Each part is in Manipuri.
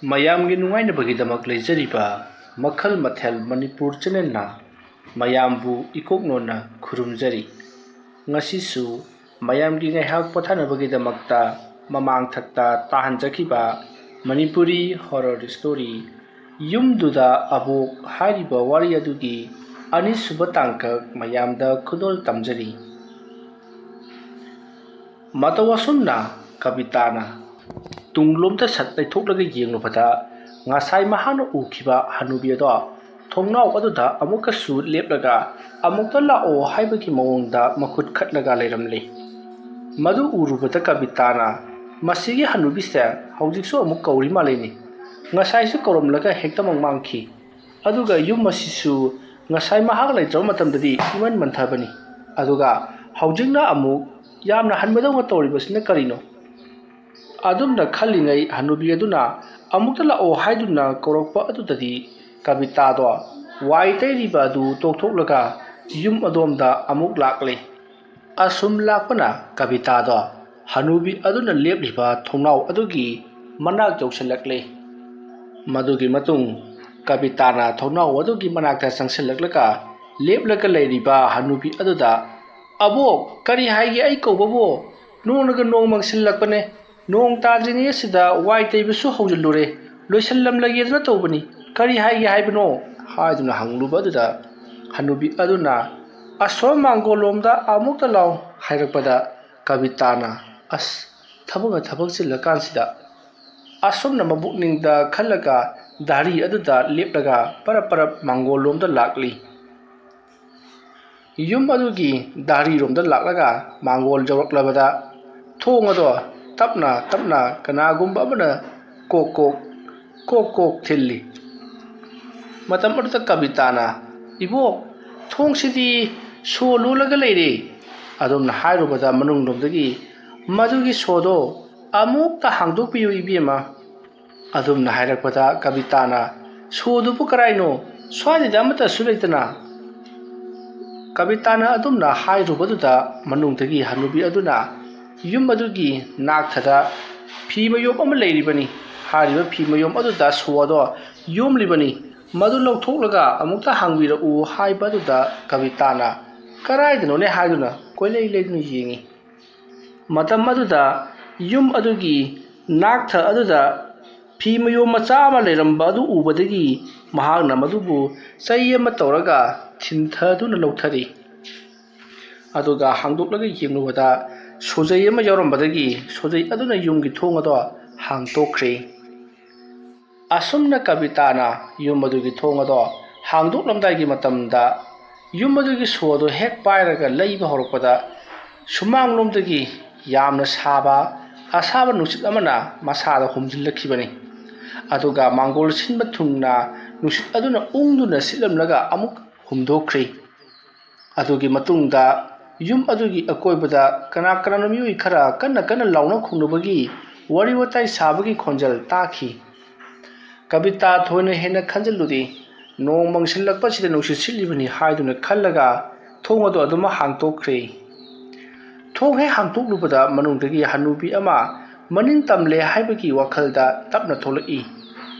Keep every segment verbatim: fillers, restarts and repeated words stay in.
ꯃꯌꯥꯝꯒꯤ ꯅꯨꯡꯉꯥꯏꯅꯕꯒꯤꯗꯃꯛ ꯂꯩꯖꯔꯤꯕ ꯃꯈꯜ ꯃꯊꯦꯜ ꯃꯅꯤꯄꯨꯔ ꯆꯦꯅꯦꯜꯅ ꯃꯌꯥꯝꯕꯨ ꯏꯀꯣꯛ ꯅꯣꯟꯅ ꯈꯨꯔꯨꯝꯖꯔꯤ꯫ ꯉꯁꯤꯁꯨ ꯃꯌꯥꯝꯒꯤ ꯉꯥꯏꯍꯥꯛ ꯄꯣꯊꯥꯅꯕꯒꯤꯗꯃꯛꯇ ꯃꯃꯥꯡ ꯊꯛꯇ ꯇꯥꯍꯟꯖꯈꯤꯕ ꯃꯅꯤꯄꯨꯔꯤ ꯍꯣꯔꯔ ꯁ꯭ꯇꯣꯔꯤ ꯌꯨꯝꯗꯨꯗ ꯑꯕꯣꯛ ꯍꯥꯏꯔꯤꯕ ꯋꯥꯔꯤ ꯑꯗꯨꯒꯤ ꯑꯅꯤꯁꯨꯕ ꯇꯥꯡꯀꯛ ꯃꯌꯥꯝꯗ ꯈꯨꯗꯣꯜ ꯇꯝꯖꯔꯤ꯫ ꯃꯇꯧ ꯑꯁꯨꯝꯅ ꯀꯕꯤꯇꯥꯅ ꯇꯨꯡꯂꯣꯝꯗ ꯁꯠ ꯂꯩꯊꯣꯛꯂꯒ ꯌꯦꯡꯂꯨꯕꯗ ꯉꯁꯥꯏ ꯃꯍꯥꯛꯅ ꯎꯈꯤꯕ ꯍꯅꯨꯕꯤ ꯑꯗꯣ ꯊꯣꯡꯅꯥꯎ ꯑꯗꯨꯗ ꯑꯃꯨꯛꯀꯁꯨ ꯂꯦꯞꯂꯒ ꯑꯃꯨꯛꯇ ꯂꯥꯛꯑꯣ ꯍꯥꯏꯕꯒꯤ ꯃꯑꯣꯡꯗ ꯃꯈꯨꯠ ꯈꯠꯂꯒ ꯂꯩꯔꯝꯂꯤ꯫ ꯃꯗꯨ ꯎꯔꯨꯕꯗ ꯀꯕꯤꯇꯥꯅ, "ꯃꯁꯤꯒꯤ ꯍꯅꯨꯕꯤꯁꯦ ꯍꯧꯖꯤꯛꯁꯨ ꯑꯃꯨꯛ ꯀꯧꯔꯤ ꯃꯥꯜꯂꯤꯅꯤ꯫ ꯉꯁꯥꯏꯁꯨ ꯀꯧꯔꯝꯂꯒ ꯍꯦꯛꯇꯃꯛ ꯃꯥꯡꯈꯤ꯫ ꯑꯗꯨꯒ ꯌꯨꯝ ꯑꯁꯤꯁꯨ ꯉꯁꯥꯏ ꯃꯍꯥꯛ ꯂꯩꯇ꯭ꯔꯕ ꯃꯇꯝꯗꯗꯤ ꯏꯃꯟ ꯃꯟꯊꯕꯅꯤ꯫ ꯑꯗꯨꯒ ꯍꯧꯖꯤꯛꯅ ꯑꯃꯨꯛ ꯌꯥꯝꯅ ꯍꯟꯕꯗꯧꯅ ꯇꯧꯔꯤꯕꯁꯤꯅ ꯀꯔꯤꯅꯣ?" ꯑꯗꯨꯝꯅ ꯈꯜꯂꯤꯉꯩ ꯍꯅꯨꯕꯤ ꯑꯗꯨꯅ ꯑꯃꯨꯛꯇ ꯂꯥꯛꯑꯣ ꯍꯥꯏꯗꯨꯅ ꯀꯧꯔꯛꯄ ꯑꯗꯨꯗꯗꯤ ꯀꯕꯤꯇꯥꯗꯣ ꯋꯥꯏ ꯇꯩꯔꯤꯕ ꯑꯗꯨ ꯇꯣꯛꯊꯣꯛꯂꯒ ꯌꯨꯝ ꯑꯗꯣꯝꯗ ꯑꯃꯨꯛ ꯂꯥꯛꯂꯦ꯫ ꯑꯁꯨꯝ ꯂꯥꯛꯄꯅ ꯀꯕꯤꯇꯥꯗꯣ ꯍꯅꯨꯕꯤ ꯑꯗꯨꯅ ꯂꯦꯞꯂꯤꯕ ꯊꯣꯡꯅꯥꯎ ꯑꯗꯨꯒꯤ ꯃꯅꯥꯛ ꯌꯧꯁꯤꯜꯂꯛꯂꯦ꯫ ꯃꯗꯨꯒꯤ ꯃꯇꯨꯡ ꯀꯕꯤꯇꯥꯅ ꯊꯣꯡꯅꯥꯎ ꯑꯗꯨꯒꯤ ꯃꯅꯥꯛꯇ ꯆꯪꯁꯤꯜꯂꯛꯂꯒ ꯂꯦꯞꯂꯒ ꯂꯩꯔꯤꯕ ꯍꯅꯨꯕꯤ ꯑꯗꯨꯗ, "ꯑꯕꯣꯛ, ꯀꯔꯤ ꯍꯥꯏꯒꯦ ꯑꯩ ꯀꯧꯕꯕꯨ? ꯅꯣꯡꯅꯒ ꯅꯣꯡ ꯃꯪꯁꯤꯜꯂꯛꯄꯅꯦ꯫ ꯅꯣꯡ ꯇꯥꯗ꯭ꯔꯤꯉꯩ ꯑꯁꯤꯗ ꯋꯥꯏ ꯇꯩꯕꯁꯨ ꯍꯧꯖꯤꯜꯂꯨꯔꯦ꯫ ꯂꯣꯏꯁꯤꯜꯂꯝꯂꯒꯦꯗꯅ ꯇꯧꯕꯅꯤ꯫ ꯀꯔꯤ ꯍꯥꯏꯒꯦ ꯍꯥꯏꯕꯅꯣ?" ꯍꯥꯏꯗꯨꯅ ꯍꯪꯂꯨꯕ ꯑꯗꯨꯗ ꯍꯅꯨꯕꯤ ꯑꯗꯨꯅ, "ꯑꯁꯣꯝ ꯃꯥꯡꯒꯣꯜꯂꯣꯝꯗ ꯑꯃꯨꯛꯇ ꯂꯥꯎ" ꯍꯥꯏꯔꯛꯄꯗ ꯀꯕꯤꯇꯥꯅ, "ꯑꯁ, ꯊꯕꯛꯅ ꯊꯕꯛ ꯆꯤꯜꯂꯀꯥꯟꯁꯤꯗ" ꯑꯁꯨꯝꯅ ꯃꯕꯨꯛꯅꯤꯡꯗ ꯈꯜꯂꯒ ꯙꯥꯔꯤ ꯑꯗꯨꯗ ꯂꯦꯞꯂꯒ ꯄꯔꯞ ꯄꯔꯞ ꯃꯥꯡꯒꯣꯜꯂꯣꯝꯗ ꯂꯥꯛꯂꯤ꯫ ꯌꯨꯝ ꯑꯗꯨꯒꯤ ꯙꯥꯔꯤꯔꯣꯝꯗ ꯂꯥꯛꯂꯒ ꯃꯥꯡꯒꯣꯜ ꯌꯧꯔꯛꯂꯕꯗ ꯊꯣꯡ ꯑꯗꯣ ꯇꯞꯅ ꯇꯞꯅ ꯀꯅꯥꯒꯨꯝꯕ ꯑꯃꯅ ꯀꯣꯛ ꯀꯣꯛ, ꯀꯣꯛ ꯀꯣꯛ ꯊꯤꯜꯂꯤ꯫ ꯃꯇꯝ ꯑꯗꯨꯗ ꯀꯕꯤꯇꯥꯅ, "ꯏꯕꯣꯛ, ꯊꯣꯡꯁꯤꯗꯤ ꯁꯣ ꯂꯣꯜꯂꯒ ꯂꯩꯔꯦ" ꯑꯗꯨꯝꯅ ꯍꯥꯏꯔꯨꯕꯗ ꯃꯅꯨꯡꯂꯣꯝꯗꯒꯤ, "ꯃꯗꯨꯒꯤ ꯁꯣꯗꯣ ꯑꯃꯨꯛꯇ ꯍꯥꯡꯗꯣꯛꯄꯤꯌꯨ ꯏꯕꯦꯝꯃ" ꯑꯗꯨꯝꯅ ꯍꯥꯏꯔꯛꯄꯗ ꯀꯕꯤꯇꯥꯅ, "ꯁꯣꯗꯨꯕꯨ ꯀꯔꯥꯏꯅꯣ? ꯁ꯭ꯋꯥꯏꯗꯗꯤ ꯑꯃꯠꯇꯁꯨ ꯂꯩꯇꯅ"꯫ ꯀꯕꯤꯇꯥꯅ ꯑꯗꯨꯝꯅ ꯍꯥꯏꯔꯨꯕꯗꯨꯗ ꯃꯅꯨꯡꯗꯒꯤ ꯍꯅꯨꯕꯤ ꯑꯗꯨꯅ ꯌꯨꯝ ꯑꯗꯨꯒꯤ ꯅꯥꯛꯊꯗ ꯐꯤ ꯃꯌꯣꯝ ꯑꯃ ꯂꯩꯔꯤꯕꯅꯤ꯫ ꯍꯥꯏꯔꯤꯕ ꯐꯤ ꯃꯌꯣꯝ ꯑꯗꯨꯗ ꯁꯣ ꯑꯗꯣ ꯌꯣꯝꯂꯤꯕꯅꯤ꯫ ꯃꯗꯨ ꯂꯧꯊꯣꯛꯂꯒ ꯑꯃꯨꯛꯇ ꯍꯥꯡꯕꯤꯔꯛꯎ ꯍꯥꯏꯕ ꯑꯗꯨꯗ ꯀꯕꯤꯇꯥꯅ "ꯀꯗꯥꯏꯗꯅꯣꯅꯦ?" ꯍꯥꯏꯗꯨꯅ ꯀꯣꯏꯂꯩ ꯂꯩꯗꯨꯅ ꯌꯦꯡꯏ꯫ ꯃꯇꯝ ꯑꯗꯨꯗ ꯌꯨꯝ ꯑꯗꯨꯒꯤ ꯅꯥꯛꯊ ꯑꯗꯨꯗ ꯐꯤ ꯃꯌꯣꯝ ꯃꯆꯥ ꯑꯃ ꯂꯩꯔꯝꯕ ꯑꯗꯨ ꯎꯕꯗꯒꯤ ꯃꯍꯥꯛꯅ ꯃꯗꯨꯕꯨ ꯆꯩ ꯑꯃ ꯇꯧꯔꯒ ꯊꯤꯟꯊꯗꯨꯅ ꯂꯧꯊꯔꯤ꯫ ꯑꯗꯨꯒ ꯍꯥꯡꯗꯣꯛꯂꯒ ꯌꯦꯡꯂꯨꯕꯗ ꯁꯣꯖꯩ ꯑꯃ ꯌꯥꯎꯔꯝꯕꯗꯒꯤ ꯁꯣꯖꯩ ꯑꯗꯨꯅ ꯌꯨꯝꯒꯤ ꯊꯣꯡ ꯑꯗꯣ ꯍꯥꯡꯗꯣꯛꯈ꯭ꯔꯦ꯫ ꯑꯁꯨꯝꯅ ꯀꯕꯤꯇꯥꯅ ꯌꯨꯝ ꯑꯗꯨꯒꯤ ꯊꯣꯡ ꯑꯗꯣ ꯍꯥꯡꯗꯣꯛꯂꯝꯗꯥꯏꯒꯤ ꯃꯇꯝꯗ ꯌꯨꯝ ꯑꯗꯨꯒꯤ ꯁꯣ ꯑꯗꯨ ꯍꯦꯛ ꯄꯥꯏꯔꯒ ꯂꯩꯕ ꯍꯧꯔꯛꯄꯗ ꯁꯨꯃꯥꯡꯂꯣꯝꯗꯒꯤ ꯌꯥꯝꯅ ꯁꯥꯕ ꯑꯁꯥꯕ ꯅꯨꯡꯁꯤꯠ ꯑꯃꯅ ꯃꯁꯥꯗ ꯍꯨꯝꯖꯤꯜꯂꯛꯈꯤꯕꯅꯤ꯫ ꯑꯗꯨꯒ ꯃꯥꯡꯒꯣꯜ ꯁꯤꯟꯕ ꯊꯨꯡꯅ ꯅꯨꯡꯁꯤꯠ ꯑꯗꯨꯅ ꯎꯪꯗꯨꯅ ꯁꯤꯠꯂꯝꯂꯒ ꯑꯃꯨꯛ ꯍꯨꯝꯗꯣꯛꯈ꯭ꯔꯤ꯫ ꯑꯗꯨꯒꯤ ꯃꯇꯨꯡꯗ ꯌꯨꯝ ꯑꯗꯨꯒꯤ ꯑꯀꯣꯏꯕꯗ ꯀꯅꯥ ꯀꯅꯥꯅꯣ ꯃꯤꯑꯣꯏ ꯈꯔ ꯀꯟꯅ ꯀꯟꯅ ꯂꯥꯎꯅ ꯈꯣꯡꯅꯕꯒꯤ ꯋꯥꯔꯤ ꯋꯥꯇꯥꯏ ꯁꯥꯕꯒꯤ ꯈꯣꯟꯖꯦꯜ ꯇꯥꯈꯤ꯫ ꯀꯕꯤꯇꯥ ꯊꯣꯏꯅ ꯍꯦꯟꯅ ꯈꯟꯖꯤꯜꯂꯨꯗꯦ꯫ ꯅꯣꯡ ꯃꯪꯁꯤꯜꯂꯛꯄꯁꯤꯗ ꯅꯨꯡꯁꯤꯠ ꯁꯤꯠꯂꯤꯕꯅꯤ ꯍꯥꯏꯗꯨꯅ ꯈꯜꯂꯒ ꯊꯣꯡ ꯑꯗꯨ ꯑꯗꯨꯃꯛ ꯍꯥꯡꯇꯣꯛꯈ꯭ꯔꯦ꯫ ꯊꯣꯡ ꯍꯦꯛ ꯍꯥꯡꯇꯣꯛꯂꯨꯕꯗ ꯃꯅꯨꯡꯗꯒꯤ ꯍꯅꯨꯕꯤ ꯑꯃ ꯃꯅꯤꯡ ꯇꯝꯂꯦ ꯍꯥꯏꯕꯒꯤ ꯋꯥꯈꯜꯗ ꯇꯞꯅ ꯊꯣꯛꯂꯛꯏ꯫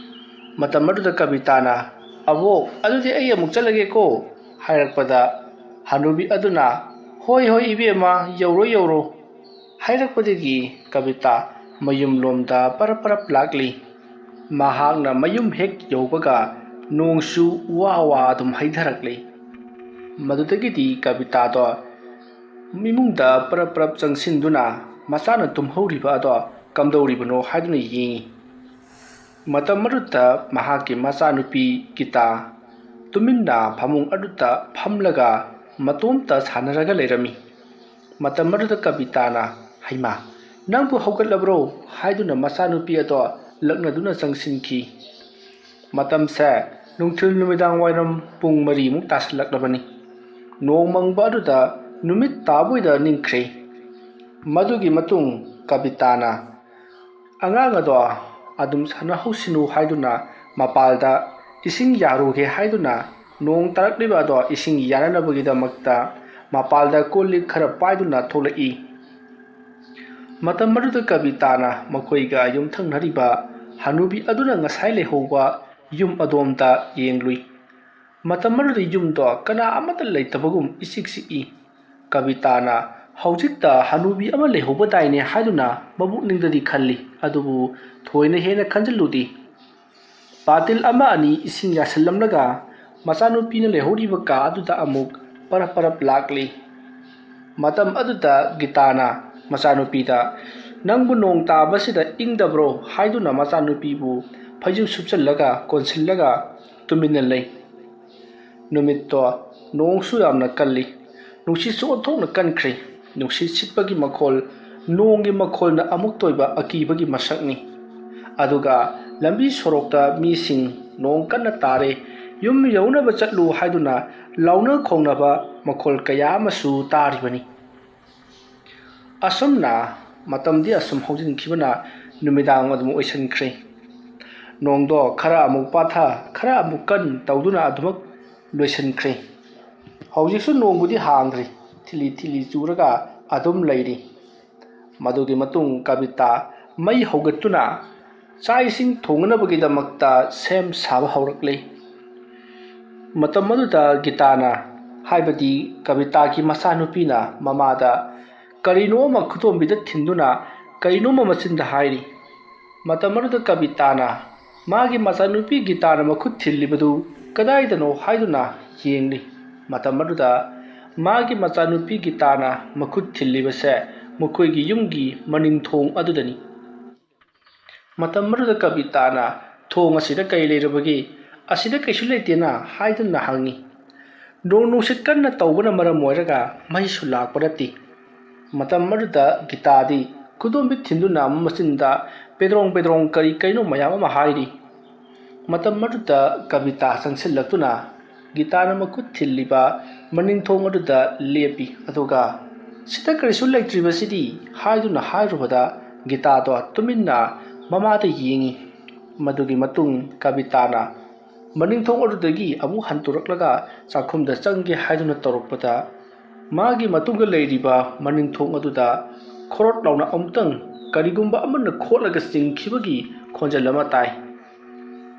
ꯃꯇꯝ ꯑꯗꯨꯗ ꯀꯕꯤꯇꯥꯅ, "ꯑꯕꯣꯛ, ꯑꯗꯨꯗꯤ ꯑꯩ ꯑꯃꯨꯛ ꯆꯠꯂꯒꯦꯀꯣ" ꯍꯥꯏꯔꯛꯄꯗ ꯍꯅꯨꯕꯤ ꯑꯗꯨꯅ, "ꯍꯣꯏ ꯍꯣꯏ ꯏꯕꯦꯝꯃ, ꯌꯧꯔꯣ ꯌꯧꯔꯣ" ꯍꯥꯏꯔꯛꯄꯗꯒꯤ ꯀꯕꯤꯇꯥ ꯃꯌꯨꯝꯂꯣꯝꯗ ꯄꯔꯞ ꯄꯔꯞ ꯂꯥꯛꯂꯤ꯫ ꯃꯍꯥꯛꯅ ꯃꯌꯨꯝ ꯍꯦꯛ ꯌꯧꯕꯒ ꯅꯣꯡꯁꯨ ꯋꯥ ꯋꯥ ꯑꯗꯨꯝ ꯍꯩꯊꯔꯛꯂꯤ꯫ ꯃꯗꯨꯗꯒꯤꯗꯤ ꯀꯕꯤꯇꯥꯗꯣ ꯏꯃꯨꯡꯗ ꯄꯔꯞ ꯄꯔꯞ ꯆꯪꯁꯤꯟꯗꯨꯅ ꯃꯆꯥꯅ ꯇꯨꯝꯍꯧꯔꯤꯕ ꯑꯗꯣ ꯀꯝꯗꯧꯔꯤꯕꯅꯣ ꯍꯥꯏꯗꯨꯅ ꯌꯦꯡꯏ꯫ ꯃꯇꯝ ꯑꯗꯨꯗ ꯃꯍꯥꯛꯀꯤ ꯃꯆꯥꯅꯨꯄꯤ ꯒꯤꯇꯥ ꯇꯨꯃꯤꯟꯅ ꯐꯃꯨꯡ ꯑꯗꯨꯗ ꯐꯝꯂꯒ ꯃꯇꯣꯝꯇ ꯁꯥꯟꯅꯔꯒ ꯂꯩꯔꯝꯃꯤ꯫ ꯃꯇꯝ ꯑꯗꯨꯗ ꯀꯕꯤꯇꯥꯅ, "ꯍꯩꯃꯥ, ꯅꯪꯕꯨ ꯍꯧꯒꯠꯂꯕ꯭ꯔꯣ?" ꯍꯥꯏꯗꯨꯅ ꯃꯆꯥꯅꯨꯄꯤ ꯑꯗꯣ ꯂꯛꯅꯗꯨꯅ ꯆꯪꯁꯤꯟꯈꯤ꯫ ꯃꯇꯝꯁꯦ ꯅꯨꯡꯊꯤꯜ ꯅꯨꯃꯤꯗꯥꯡ ꯋꯥꯏꯔꯝ ꯄꯨꯡ ꯃꯔꯤꯃꯨꯛ ꯇꯥꯁꯤꯜꯂꯛꯂꯕꯅꯤ꯫ ꯅꯣꯡ ꯃꯪꯕ ꯑꯗꯨꯗ ꯅꯨꯃꯤꯠ ꯇꯥꯕꯣꯏꯗ ꯅꯤꯡꯈ꯭ꯔꯦ꯫ ꯃꯗꯨꯒꯤ ꯃꯇꯨꯡ ꯀꯕꯤꯇꯥꯅ ꯑꯉꯥꯡ ꯑꯗꯣ ꯑꯗꯨꯝ ꯁꯥꯟꯅꯍꯧꯁꯤꯅꯨ ꯍꯥꯏꯗꯨꯅ ꯃꯄꯥꯜꯗ ꯏꯁꯤꯡ ꯌꯥꯔꯨꯒꯦ ꯍꯥꯏꯗꯨꯅ ꯅꯣꯡ ꯇꯥꯔꯛꯂꯤꯕ ꯑꯗꯣ ꯏꯁꯤꯡ ꯌꯥꯅꯅꯕꯒꯤꯗꯃꯛꯇ ꯃꯄꯥꯜꯗ ꯀꯣꯜ ꯂꯤꯛ ꯈꯔ ꯄꯥꯏꯗꯨꯅ ꯊꯣꯛꯂꯛꯏ꯫ ꯃꯇꯝ ꯑꯗꯨꯗ ꯀꯕꯤꯇꯥꯅ ꯃꯈꯣꯏꯒ ꯌꯨꯝꯊꯪꯅꯔꯤꯕ ꯍꯅꯨꯕꯤ ꯑꯗꯨꯅ ꯉꯁꯥꯏ ꯂꯩꯍꯧꯕ ꯌꯨꯝ ꯑꯗꯣꯝꯗ ꯌꯦꯡꯂꯨꯏ꯫ ꯃꯇꯝ ꯑꯗꯨꯗ ꯌꯨꯝꯗꯣ ꯀꯅꯥ ꯑꯃꯠꯇ ꯂꯩꯇꯕꯒꯨꯝ ꯏꯆꯤꯛ ꯆꯤꯛꯏ꯫ ꯀꯕꯤꯇꯥꯅ ꯍꯧꯖꯤꯛꯇ ꯍꯅꯨꯕꯤ ꯑꯃ ꯂꯩꯍꯧꯕꯗꯥꯏꯅꯦ ꯍꯥꯏꯗꯨꯅ ꯃꯕꯨꯛꯅꯤꯡꯗꯗꯤ ꯈꯜꯂꯤ, ꯑꯗꯨꯕꯨ ꯊꯣꯏꯅ ꯍꯦꯟꯅ ꯈꯟꯖꯤꯜꯂꯨꯗꯦ꯫ ꯕꯥꯇꯤꯜ ꯑꯃ ꯑꯅꯤ ꯏꯁꯤꯡ ꯌꯥꯁꯤꯜꯂꯝꯂꯒ ꯃꯆꯥꯅꯨꯄꯤꯅ ꯂꯩꯍꯧꯔꯤꯕ ꯀꯥ ꯑꯗꯨꯗ ꯑꯃꯨꯛ ꯄꯔꯞ ꯄꯔꯞ ꯂꯥꯛꯂꯤ꯫ ꯃꯇꯝ ꯑꯗꯨꯗ ꯒꯤꯇꯥꯅ ꯃꯆꯥꯅꯨꯄꯤꯗ, "ꯅꯪꯕꯨ ꯅꯣꯡ ꯇꯥꯕꯁꯤꯗ ꯏꯪꯗꯕ꯭ꯔꯣ?" ꯍꯥꯏꯗꯨꯅ ꯃꯆꯥꯅꯨꯄꯤꯕꯨ ꯐꯩꯖꯨꯞ ꯁꯨꯞꯆꯜꯂꯒ ꯀꯣꯟꯁꯤꯜꯂꯒ ꯇꯨꯃꯤꯟꯅ ꯂꯩ꯫ ꯅꯨꯃꯤꯠꯇꯣ ꯅꯣꯡꯁꯨ ꯌꯥꯝꯅ ꯀꯜꯂꯤ꯫ ꯅꯨꯡꯁꯤꯠꯁꯨ ꯑꯣꯟꯊꯣꯛꯅ ꯀꯟꯈ꯭ꯔꯦ꯫ ꯅꯨꯡꯁꯤꯠ ꯁꯤꯠꯄꯒꯤ ꯃꯈꯣꯜ, ꯅꯣꯡꯒꯤ ꯃꯈꯣꯜꯅ ꯑꯃꯨꯛꯇ ꯑꯣꯏꯕ ꯑꯀꯤꯕꯒꯤ ꯃꯁꯛꯅꯤ꯫ ꯑꯗꯨꯒ ꯂꯝꯕꯤ ꯁꯣꯔꯣꯛꯇ ꯃꯤꯁꯤꯡ, "ꯅꯣꯡ ꯀꯟꯅ ꯇꯥꯔꯦ, ꯌꯨꯝ ꯌꯧꯅꯕ ꯆꯠꯂꯨ" ꯍꯥꯏꯗꯨꯅ ꯂꯥꯎꯅ ꯈꯣꯡꯅꯕ ꯃꯈꯣꯜ ꯀꯌꯥ ꯑꯃꯁꯨ ꯇꯥꯔꯤꯕꯅꯤ꯫ ꯑꯁꯨꯝꯅ ꯃꯇꯝꯗꯤ ꯑꯁꯨꯝ ꯍꯧꯖꯤꯟꯈꯤꯕꯅ ꯅꯨꯃꯤꯗꯥꯡ ꯑꯗꯨꯝ ꯑꯣꯏꯁꯤꯟꯈ꯭ꯔꯦ꯫ ꯅꯣꯡꯗꯣ ꯈꯔ ꯑꯃꯨꯛ ꯄꯥꯊ, ꯈꯔ ꯑꯃꯨꯛ ꯀꯟ ꯇꯧꯗꯨꯅ ꯑꯗꯨꯃꯛ ꯂꯣꯏꯁꯤꯟꯈ꯭ꯔꯦ꯫ ꯍꯧꯖꯤꯛꯁꯨ ꯅꯣꯡꯕꯨꯗꯤ ꯍꯥꯡꯗ꯭ꯔꯤ, ꯊꯤꯂꯤ ꯊꯤꯂꯤ ꯆꯨꯔꯒ ꯑꯗꯨꯝ ꯂꯩꯔꯤ꯫ ꯃꯗꯨꯒꯤ ꯃꯇꯨꯡ ꯀꯕꯤꯇꯥ ꯃꯩ ꯍꯧꯒꯠꯇꯨꯅ ꯆꯥꯛ ꯏꯁꯤꯡ ꯊꯣꯡꯅꯕꯒꯤꯗꯃꯛꯇ ꯁꯦꯝ ꯁꯥꯕ ꯍꯧꯔꯛꯂꯤ꯫ ꯃꯇꯝ ꯑꯗꯨꯗ ꯒꯤꯇꯥꯅ, ꯍꯥꯏꯕꯗꯤ ꯀꯕꯤꯇꯥꯒꯤ ꯃꯆꯥꯅꯨꯄꯤꯅ ꯃꯃꯥꯗ ꯀꯔꯤꯅꯣ ꯑꯃ ꯈꯨꯗꯣꯝꯕꯤꯗ ꯊꯤꯟꯗꯨꯅ ꯀꯔꯤꯅꯣꯝꯃ ꯃꯆꯤꯟꯗ ꯍꯥꯏꯔꯤ꯫ ꯃꯇꯝ ꯑꯗꯨꯗ ꯀꯕꯤꯇꯥꯅ ꯃꯥꯒꯤ ꯃꯆꯥꯅꯨꯄꯤ ꯒꯤꯇꯥꯅ ꯃꯈꯨꯠ ꯊꯤꯜꯂꯤꯕꯗꯨ ꯀꯗꯥꯏꯗꯅꯣ ꯍꯥꯏꯗꯨꯅ ꯌꯦꯡꯂꯤ꯫ ꯃꯇꯝ ꯑꯗꯨꯗ ꯃꯥꯒꯤ ꯃꯆꯥꯅꯨꯄꯤ ꯒꯤꯇꯥꯅ ꯃꯈꯨꯠ ꯊꯤꯜꯂꯤꯕꯁꯦ ꯃꯈꯣꯏꯒꯤ ꯌꯨꯝꯒꯤ ꯃꯅꯤꯡ ꯊꯣꯡ ꯑꯗꯨꯗꯅꯤ꯫ ꯃꯇꯝ ꯑꯗꯨꯗ ꯀꯕꯤꯇꯥꯅ, "ꯊꯣꯡ ꯑꯁꯤꯗ ꯀꯔꯤ ꯂꯩꯔꯕꯒꯦ? ꯑꯁꯤꯗ ꯀꯩꯁꯨ ꯂꯩꯇꯦꯅ" ꯍꯥꯏꯗꯨꯅ ꯍꯪꯉꯤ꯫ ꯅꯣꯡ ꯅꯨꯡꯁꯤꯠ ꯀꯟꯅ ꯇꯧꯕꯅ ꯃꯔꯝ ꯑꯣꯏꯔꯒ ꯃꯩꯁꯨ ꯂꯥꯛꯄ ꯅꯠꯇꯦ꯫ ꯃꯇꯝ ꯑꯗꯨꯗ ꯒꯤꯇꯥꯗꯤ ꯈꯨꯗꯣꯝꯕꯤ ꯊꯤꯟꯗꯨꯅ ꯃꯆꯤꯟꯗ ꯄꯦꯗ꯭ꯔꯣꯡ ꯄꯦꯗ꯭ꯔꯣꯡ ꯀꯔꯤ ꯀꯔꯤꯅꯣ ꯃꯌꯥꯝ ꯑꯃ ꯍꯥꯏꯔꯤ꯫ ꯃꯇꯝ ꯑꯗꯨꯗ ꯀꯕꯤꯇꯥ ꯆꯪꯁꯤꯜꯂꯛꯇꯨꯅ ꯒꯤꯇꯥꯅ ꯃꯈꯨꯠ ꯊꯤꯜꯂꯤꯕ ꯃꯅꯤꯡꯊꯣꯡ ꯑꯗꯨꯗ ꯂꯦꯞꯄꯤ, ꯑꯗꯨꯒ "ꯁꯤꯗ ꯀꯔꯤꯁꯨ ꯂꯩꯇ꯭ꯔꯤꯕꯁꯤꯗꯤ" ꯍꯥꯏꯗꯨꯅ ꯍꯥꯏꯔꯨꯕꯗ ꯒꯤꯇꯥꯗꯣ ꯇꯨꯃꯤꯟꯅ ꯃꯃꯥꯗ ꯌꯦꯡꯉꯤ꯫ ꯃꯗꯨꯒꯤ ꯃꯇꯨꯡ ꯀꯕꯤꯇꯥꯅ ꯃꯅꯤꯡꯊꯣꯡ ꯑꯗꯨꯗꯒꯤ ꯑꯃꯨꯛ ꯍꯟꯇꯣꯔꯛꯂꯒ ꯆꯥꯛꯈꯨꯝꯗ ꯆꯪꯒꯦ ꯍꯥꯏꯗꯨꯅ ꯇꯧꯔꯛꯄꯗ, ꯃꯥꯒꯤ ꯃꯇꯨꯡꯗ ꯂꯩꯔꯤꯕ ꯃꯅꯤꯡꯊꯣꯡ ꯑꯗꯨꯗ ꯈꯣꯔꯣꯠ ꯂꯥꯎꯅ ꯑꯃꯨꯛꯇꯪ ꯀꯔꯤꯒꯨꯝꯕ ꯑꯃꯅ ꯈꯣꯠꯂꯒ ꯆꯤꯡꯈꯤꯕꯒꯤ ꯈꯣꯟꯖꯦꯜ ꯑꯃ ꯇꯥꯏ꯫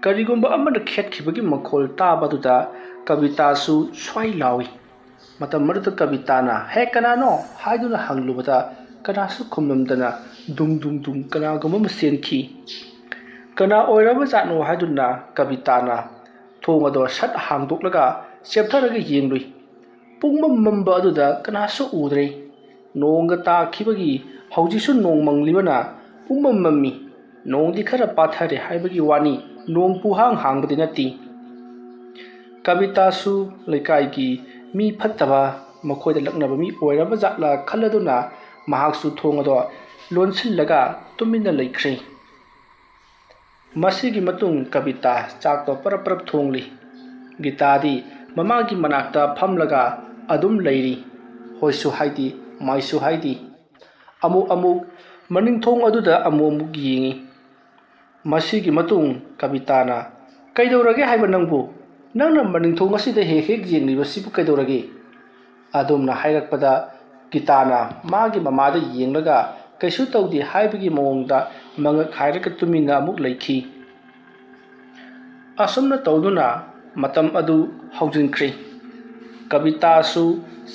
ꯀꯔꯤꯒꯨꯝꯕ ꯑꯃꯅ ꯈꯦꯠꯈꯤꯕꯒꯤ ꯃꯈꯣꯜ ꯇꯥꯕ ꯑꯗꯨꯗ ꯀꯕꯤꯇꯥꯁꯨ ꯁ꯭ꯋꯥꯏ ꯂꯥꯎꯏ꯫ ꯃꯇꯝ ꯑꯗꯨꯗ ꯀꯕꯤꯇꯥꯅ, "ꯍꯦ, ꯀꯅꯥꯅꯣ?" ꯍꯥꯏꯗꯨꯅ ꯍꯪꯂꯨꯕꯗ ꯀꯅꯥꯁꯨ ꯈꯨꯝꯂꯝꯗꯅ ꯗꯨꯡ ꯗꯨꯡ ꯗꯨꯡ ꯀꯅꯥꯒꯨꯝꯕ ꯑꯃ ꯆꯦꯟꯈꯤ꯫ ꯀꯅꯥ ꯑꯣꯏꯔꯕ ꯖꯥꯠꯅꯣ ꯍꯥꯏꯗꯨꯅ ꯀꯕꯤꯇꯥꯅ ꯊꯣꯡ ꯑꯗꯣ ꯁꯠ ꯍꯥꯡꯗꯣꯛꯂꯒ ꯆꯦꯞꯊꯔꯒ ꯌꯦꯡꯂꯨꯏ꯫ ꯄꯨꯡꯃꯝ ꯃꯝꯕ ꯑꯗꯨꯗ ꯀꯅꯥꯁꯨ ꯎꯗ꯭ꯔꯦ꯫ ꯅꯣꯡꯒ ꯇꯥꯈꯤꯕꯒꯤ ꯍꯧꯖꯤꯛꯁꯨ ꯅꯣꯡ ꯃꯪꯂꯤꯕꯅ ꯄꯨꯡꯃꯝ ꯃꯝꯃꯤ꯫ ꯅꯣꯡꯗꯤ ꯈꯔ ꯄꯥꯊꯔꯦ ꯍꯥꯏꯕꯒꯤ ꯋꯥꯅꯤ, ꯅꯣꯡ ꯄꯨꯍꯥꯡ ꯍꯥꯡꯕꯗꯤ ꯅꯠꯇꯦ꯫ ꯀꯕꯤꯇꯥꯁꯨ ꯂꯩꯀꯥꯏꯒꯤ ꯃꯤ ꯐꯠꯇꯕ, ꯃꯈꯣꯏꯗ ꯂꯛꯅꯕ ꯃꯤ ꯑꯣꯏꯔꯕ ꯖꯥꯠꯂ ꯈꯜꯂꯗꯨꯅ ꯃꯍꯥꯛꯁꯨ ꯊꯣꯡ ꯑꯗꯣ ꯂꯣꯟꯁꯤꯜꯂꯒ ꯇꯨꯃꯤꯟꯅ ꯂꯩꯈ꯭ꯔꯦ꯫ ꯃꯁꯤꯒꯤ ꯃꯇꯨꯡ ꯀꯕꯤꯇꯥ ꯆꯥꯛꯇꯣ ꯄꯔꯞ ꯄꯔꯞ ꯊꯣꯡꯂꯤ꯫ ꯒꯤꯇꯥꯗꯤ ꯃꯃꯥꯒꯤ ꯃꯅꯥꯛꯇ ꯐꯝꯂꯒ ꯑꯗꯨꯝ ꯂꯩꯔꯤ꯫ ꯍꯣꯏꯁꯨ ꯍꯥꯏꯗꯦ, ꯃꯥꯏꯁꯨ ꯍꯥꯏꯗꯦ꯫ ꯑꯃꯨꯛ ꯑꯃꯨꯛ ꯃꯅꯤꯡꯊꯣꯡ ꯑꯗꯨꯗ ꯑꯃꯨꯛ ꯑꯃꯨꯛ ꯌꯦꯡꯏ꯫ ꯃꯁꯤꯒꯤ ꯃꯇꯨꯡ ꯀꯕꯤꯇꯥꯅ, "ꯀꯩꯗꯧꯔꯒꯦ ꯍꯥꯏꯕ ꯅꯪꯕꯨ? ꯅꯪꯅ ꯃꯅꯤꯡꯊꯣꯡ ꯑꯁꯤꯗ ꯍꯦꯛ ꯍꯦꯛ ꯌꯦꯡꯂꯤꯕꯁꯤꯕꯨ ꯀꯩꯗꯧꯔꯒꯦ?" ꯑꯗꯨꯝꯅ ꯍꯥꯏꯔꯛꯄꯗ ꯒꯤꯇꯥꯅ ꯃꯥꯒꯤ ꯃꯃꯥꯗ ꯌꯦꯡꯂꯒ ꯀꯩꯁꯨ ꯇꯧꯗꯦ ꯍꯥꯏꯕꯒꯤ ꯃꯑꯣꯡꯗ ꯃꯉꯛ ꯍꯥꯏꯔꯒ ꯇꯨꯃꯤꯟꯅ ꯑꯃꯨꯛ ꯂꯩꯈꯤ꯫ ꯑꯁꯨꯝꯅ ꯇꯧꯗꯨꯅ ꯃꯇꯝ ꯑꯗꯨ ꯍꯧꯖꯤꯟꯈ꯭ꯔꯦ꯫ ꯀꯕꯤꯇꯥꯁꯨ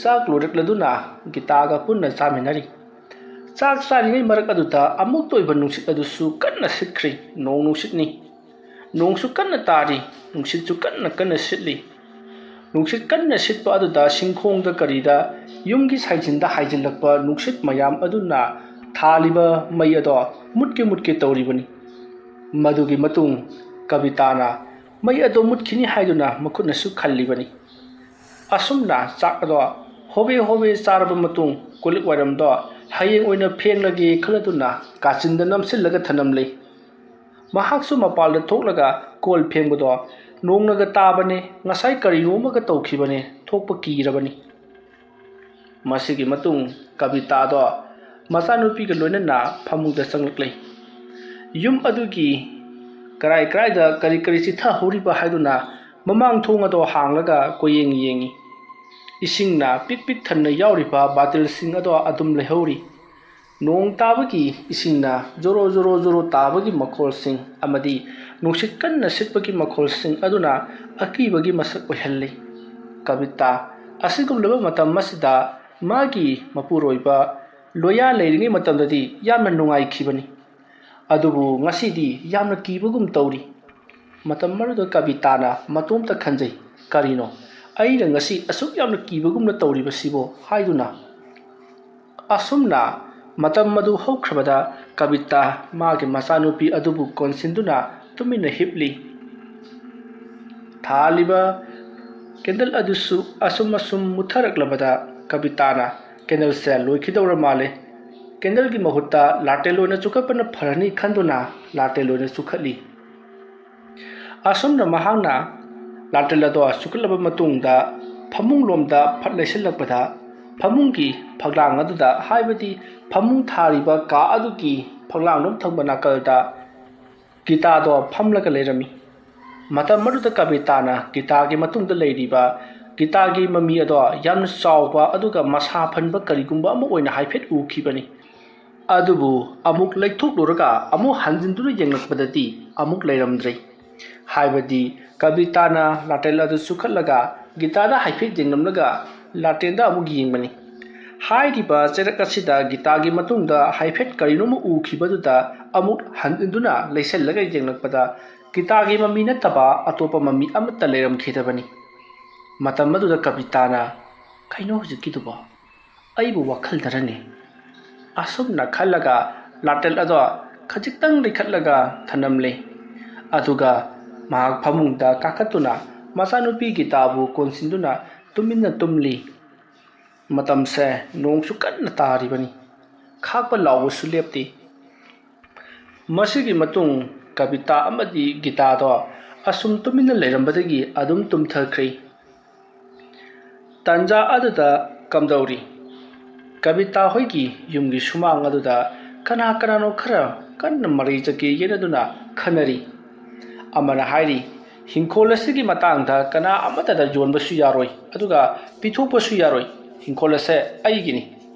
ꯆꯥꯛ ꯂꯣꯏꯔꯛꯂꯗꯨꯅ ꯒꯤꯇꯥꯒ ꯄꯨꯟꯅ ꯆꯥꯃꯤꯟꯅꯔꯤ꯫ ꯆꯥꯛ ꯆꯥꯔꯤꯉꯩ ꯃꯔꯛ ꯑꯗꯨꯗ ꯑꯃꯨꯛꯇ ꯑꯣꯏꯕ ꯅꯨꯡꯁꯤꯠ ꯑꯗꯨꯁꯨ ꯀꯟꯅ ꯁꯤꯠꯈ꯭ꯔꯤ꯫ ꯅꯣꯡ ꯅꯨꯡꯁꯤꯠꯅꯤ꯫ ꯅꯣꯡꯁꯨ ꯀꯟꯅ ꯇꯥꯔꯤ, ꯅꯨꯡꯁꯤꯠꯁꯨ ꯀꯟꯅ ꯀꯟꯅ ꯁꯤꯠꯂꯤ꯫ ꯅꯨꯡꯁꯤꯠ ꯀꯟꯅ ꯁꯤꯠꯄ ꯑꯗꯨꯗ ꯁꯤꯡꯈꯣꯡꯗ ꯀꯔꯤꯗ ꯌꯨꯝꯒꯤ ꯁꯥꯏꯖꯤꯟꯗ ꯍꯥꯏꯖꯤꯜꯂꯛꯄ ꯅꯨꯡꯁꯤꯠ ꯃꯌꯥꯝ ꯑꯗꯨꯅ ꯊꯥꯜꯂꯤꯕ ꯃꯩ ꯑꯗꯣ ꯃꯨꯠꯀꯦ ꯃꯨꯠꯀꯦ ꯇꯧꯔꯤꯕꯅꯤ꯫ ꯃꯗꯨꯒꯤ ꯃꯇꯨꯡ ꯀꯕꯤꯇꯥꯅ ꯃꯩ ꯑꯗꯣ ꯃꯨꯠꯈꯤꯅꯤ ꯍꯥꯏꯗꯨꯅ ꯃꯈꯨꯠꯅꯁꯨ ꯈꯜꯂꯤꯕꯅꯤ꯫ ꯑꯁꯨꯝꯅ ꯆꯥꯛ ꯑꯗꯣ ꯍꯣꯕꯦ ꯍꯣꯕꯦ ꯆꯥꯔꯕ ꯃꯇꯨꯡ ꯀꯣꯜꯂꯤꯛ ꯋꯥꯏꯔꯝꯗꯣ ꯍꯌꯦꯡ ꯑꯣꯏꯅ ꯐꯦꯡꯂꯒꯦ ꯈꯜꯂꯗꯨꯅ ꯀꯥꯆꯤꯟꯗ ꯅꯝꯁꯤꯜꯂꯒ ꯊꯅꯝꯂꯦ꯫ ꯃꯍꯥꯛꯁꯨ ꯃꯄꯥꯜꯗ ꯊꯣꯛꯂꯒ ꯀꯣꯜ ꯐꯦꯡꯕꯗꯣ ꯅꯣꯡꯅꯒ ꯇꯥꯕꯅꯦ, ꯉꯁꯥꯏ ꯀꯔꯤꯅꯣ ꯑꯃꯒ ꯇꯧꯈꯤꯕꯅꯦ, ꯊꯣꯛꯄ ꯀꯤꯔꯕꯅꯤ꯫ ꯃꯁꯤꯒꯤ ꯃꯇꯨꯡ ꯀꯕꯤꯇꯥꯗꯣ ꯃꯆꯥꯅꯨꯄꯤꯒ ꯂꯣꯏꯅꯅ ꯐꯃꯨꯡꯗ ꯆꯪꯂꯛꯂꯦ꯫ ꯌꯨꯝ ꯑꯗꯨꯒꯤ ꯀꯔꯥꯏ ꯀꯔꯥꯏꯗ ꯀꯔꯤ ꯀꯔꯤ ꯆꯤꯊꯍꯧꯔꯤꯕ ꯍꯥꯏꯗꯨꯅ ꯃꯃꯥꯡ ꯊꯣꯡ ꯑꯗꯣ ꯍꯥꯡꯂꯒ ꯀꯣꯏꯌꯦꯡ ꯌꯦꯡꯉꯤ꯫ ꯏꯁꯤꯡꯅ ꯄꯤꯛ ꯄꯤꯛ ꯊꯟꯅ ꯌꯥꯎꯔꯤꯕ ꯕꯥꯇꯤꯜꯁꯤꯡ ꯑꯗꯣ ꯑꯗꯨꯝ ꯂꯩꯍꯧꯔꯤ꯫ ꯅꯣꯡ ꯇꯥꯕꯒꯤ ꯏꯁꯤꯡꯅ ꯖꯣꯔꯣ ꯖꯣꯔꯣ ꯖꯣꯔꯣ ꯇꯥꯕꯒꯤ ꯃꯈꯣꯜꯁꯤꯡ ꯑꯃꯗꯤ ꯅꯨꯡꯁꯤꯠ ꯀꯟꯅ ꯁꯤꯠꯄꯒꯤ ꯃꯈꯣꯜꯁꯤꯡ ꯑꯗꯨꯅ ꯑꯀꯤꯕꯒꯤ ꯃꯁꯛ ꯑꯣꯏꯍꯜꯂꯤ꯫ ꯀꯕꯤꯇꯥ ꯑꯁꯤꯒꯨꯝꯂꯕ ꯃꯇꯝ ꯑꯁꯤꯗ ꯃꯥꯒꯤ ꯃꯄꯨꯔꯣꯏꯕ ꯂꯣꯌꯥ ꯂꯩꯔꯤꯉꯩ ꯃꯇꯝꯗꯗꯤ ꯌꯥꯝꯅ ꯅꯨꯡꯉꯥꯏꯈꯤꯕꯅꯤ꯫ ꯑꯗꯨꯕꯨ ꯉꯁꯤꯗꯤ ꯌꯥꯝꯅ ꯀꯤꯕꯒꯨꯝ ꯇꯧꯔꯤ꯫ ꯃꯇꯝ ꯑꯗꯨꯗ ꯀꯕꯤꯇꯥꯅ ꯃꯇꯣꯝꯇ ꯈꯟꯖꯩ, "ꯀꯔꯤꯅꯣ ꯑꯩꯅ ꯉꯁꯤ ꯑꯁꯨꯛ ꯌꯥꯝꯅ ꯀꯤꯕꯒꯨꯝꯅ ꯇꯧꯔꯤꯕꯁꯤꯕꯣ?" ꯍꯥꯏꯗꯨꯅ꯫ ꯑꯁꯨꯝꯅ ꯃꯇꯝ ꯑꯗꯨ ꯍꯧꯈ꯭ꯔꯕꯗ ꯀꯕꯤꯇꯥ ꯃꯥꯒꯤ ꯃꯆꯥꯅꯨꯄꯤ ꯑꯗꯨꯕꯨ ꯀꯣꯟꯁꯤꯟꯗꯨꯅ ꯇꯨꯃꯤꯟꯅ ꯍꯤꯞꯂꯤ꯫ ꯊꯥꯜꯂꯤꯕ ꯀꯦꯟꯗꯜ ꯑꯗꯨꯁꯨ ꯑꯁꯨꯝ ꯑꯁꯨꯝ ꯃꯨꯠꯊꯔꯛꯂꯕꯗ ꯀꯕꯤꯇꯥꯅ ꯀꯦꯟꯗꯜꯁꯦ ꯂꯣꯏꯈꯤꯗꯧꯔ ꯃꯥꯜꯂꯦ, ꯀꯦꯟꯗꯜꯒꯤ ꯃꯍꯨꯠꯇ ꯂꯥꯇꯦꯜ ꯑꯣꯏꯅ ꯆꯨꯈꯠꯄꯅ ꯐꯔꯅꯤ ꯈꯟꯗꯨꯅ ꯂꯥꯇꯦꯜ ꯑꯣꯏꯅ ꯆꯨꯈꯠꯂꯤ꯫ ꯑꯁꯨꯝꯅ ꯃꯍꯥꯛꯅ ꯂꯥꯇꯦꯜ ꯑꯗꯣ ꯆꯨꯈꯠꯂꯕ ꯃꯇꯨꯡꯗ ꯐꯃꯨꯡꯂꯣꯝꯗ ꯐꯠ ꯂꯩꯁꯤꯜꯂꯛꯄꯗ ꯐꯃꯨꯡꯒꯤ ꯐꯛꯂꯥꯡ ꯑꯗꯨꯗ, ꯍꯥꯏꯕꯗꯤ ꯐꯃꯨꯡ ꯊꯥꯔꯤꯕ ꯀꯥ ꯑꯗꯨꯒꯤ ꯐꯛꯂꯥꯡꯂꯣꯝ ꯊꯪꯕ ꯅꯥꯀꯜꯗ ꯒꯤꯇꯥꯗꯣ ꯐꯝꯂꯒ ꯂꯩꯔꯝꯃꯤ꯫ ꯃꯇꯝ ꯑꯗꯨꯗ ꯀꯕꯤꯇꯥꯅ ꯒꯤꯇꯥꯒꯤ ꯃꯇꯨꯡꯗ ꯂꯩꯔꯤꯕ ꯒꯤꯇꯥꯒꯤ ꯃꯃꯤ ꯑꯗꯣ ꯌꯥꯝꯅ ꯆꯥꯎꯕ ꯑꯗꯨꯒ ꯃꯁꯥ ꯐꯟꯕ ꯀꯔꯤꯒꯨꯝꯕ ꯑꯃ ꯑꯣꯏꯅ ꯍꯥꯏꯐꯦꯠ ꯎꯈꯤꯕꯅꯤ꯫ ꯑꯗꯨꯕꯨ ꯑꯃꯨꯛ ꯂꯩꯊꯣꯛꯂꯨꯔꯒ ꯑꯃꯨꯛ ꯍꯟꯖꯤꯟꯗꯨꯅ ꯌꯦꯡꯂꯛꯄꯗꯗꯤ ꯑꯃꯨꯛ ꯂꯩꯔꯝꯗ꯭ꯔꯦ꯫ ꯍꯥꯏꯕꯗꯤ ꯀꯕꯤꯇꯥꯅ ꯂꯥꯇꯦꯜ ꯑꯗꯨ ꯆꯨꯈꯠꯂꯒ ꯒꯤꯇꯥꯗ ꯍꯥꯏꯐꯦꯠ ꯌꯦꯡꯂꯝꯂꯒ ꯂꯥꯇꯦꯜꯗ ꯑꯃꯨꯛ ꯌꯦꯡꯕꯅꯤ꯫ ꯍꯥꯏꯔꯤꯕ ꯆꯩꯔꯛ ꯑꯁꯤꯗ ꯒꯤꯇꯥꯒꯤ ꯃꯇꯨꯡꯗ ꯍꯥꯏꯐꯦꯠ ꯀꯔꯤꯅꯣꯝꯃ ꯎꯈꯤꯕꯗꯨꯗ ꯑꯃꯨꯛ ꯍꯟꯖꯤꯟꯗꯨꯅ ꯂꯩꯁꯜꯂꯒ ꯌꯦꯡꯂꯛꯄꯗ ꯒꯤꯇꯥꯒꯤ ꯃꯃꯤ ꯅꯠꯇꯕ ꯑꯇꯣꯞꯄ ꯃꯃꯤ ꯑꯃꯠꯇ ꯂꯩꯔꯝꯈꯤꯗꯕꯅꯤ꯫ ꯃꯇꯝ ꯑꯗꯨꯗ ꯀꯕꯤꯇꯥꯅ, "ꯀꯩꯅꯣ ꯍꯧꯖꯤꯛꯀꯤꯗꯨꯕꯣ? ꯑꯩꯕꯨ ꯋꯥꯈꯜꯗꯔꯅꯦ?" ꯑꯁꯨꯝꯅ ꯈꯜꯂꯒ ꯂꯥꯇꯦꯜ ꯑꯗꯣ ꯈꯖꯤꯛꯇꯪ ꯂꯩꯈꯠꯂꯒ ꯊꯅꯝꯂꯦ꯫ ꯑꯗꯨꯒ ꯃꯍꯥꯛ ꯐꯃꯨꯡꯗ ꯀꯥꯈꯠꯇꯨꯅ ꯃꯆꯥꯅꯨꯄꯤ ꯒꯤꯇꯥꯕꯨ ꯀꯣꯟꯁꯤꯟꯗꯨꯅ ꯇꯨꯃꯤꯟꯅ ꯇꯨꯝꯂꯤ꯫ ꯃꯇꯝꯁꯦ ꯅꯣꯡꯁꯨ ꯀꯟꯅ ꯇꯥꯔꯤꯕꯅꯤ꯫ ꯈꯥꯛꯄ ꯂꯥꯎꯕꯁꯨ ꯂꯦꯞꯇꯦ꯫ ꯃꯁꯤꯒꯤ ꯃꯇꯨꯡ ꯀꯕꯤꯇꯥ ꯑꯃꯗꯤ ꯒꯤꯇꯥꯗꯣ ꯑꯁꯨꯝ ꯇꯨꯃꯤꯟꯅ ꯂꯩꯔꯝꯕꯗꯒꯤ ꯑꯗꯨꯝ ꯇꯨꯝꯊꯈ꯭ꯔꯦ꯫ ꯇꯥꯟꯖꯥ ꯑꯗꯨꯗ ꯀꯝꯗꯧꯔꯤ? ꯀꯕꯤꯇꯥ ꯍꯣꯏꯒꯤ ꯌꯨꯝꯒꯤ ꯁꯨꯃꯥꯡ ꯑꯗꯨꯗ ꯀꯅꯥ ꯀꯅꯥꯅꯣ ꯈꯔ ꯀꯟꯅ ꯃꯔꯩ ꯆꯠꯀꯦ ꯌꯦꯠꯅꯗꯨꯅ ꯈꯟꯅꯔꯤ꯫ ꯑꯃꯅ ꯍꯥꯏꯔꯤ, "ꯍꯤꯡꯈꯣꯜ ꯑꯁꯤꯒꯤ ꯃꯇꯥꯡꯗ ꯀꯅꯥ ꯑꯃꯠꯇꯗ ꯌꯣꯟꯕꯁꯨ ꯌꯥꯔꯣꯏ, ꯑꯗꯨꯒ ꯄꯤꯊꯣꯛꯄꯁꯨ ꯌꯥꯔꯣꯏ꯫ ꯍꯤꯡꯈꯣꯜ ꯑꯁꯦ ꯑꯩꯒꯤꯅꯤ꯫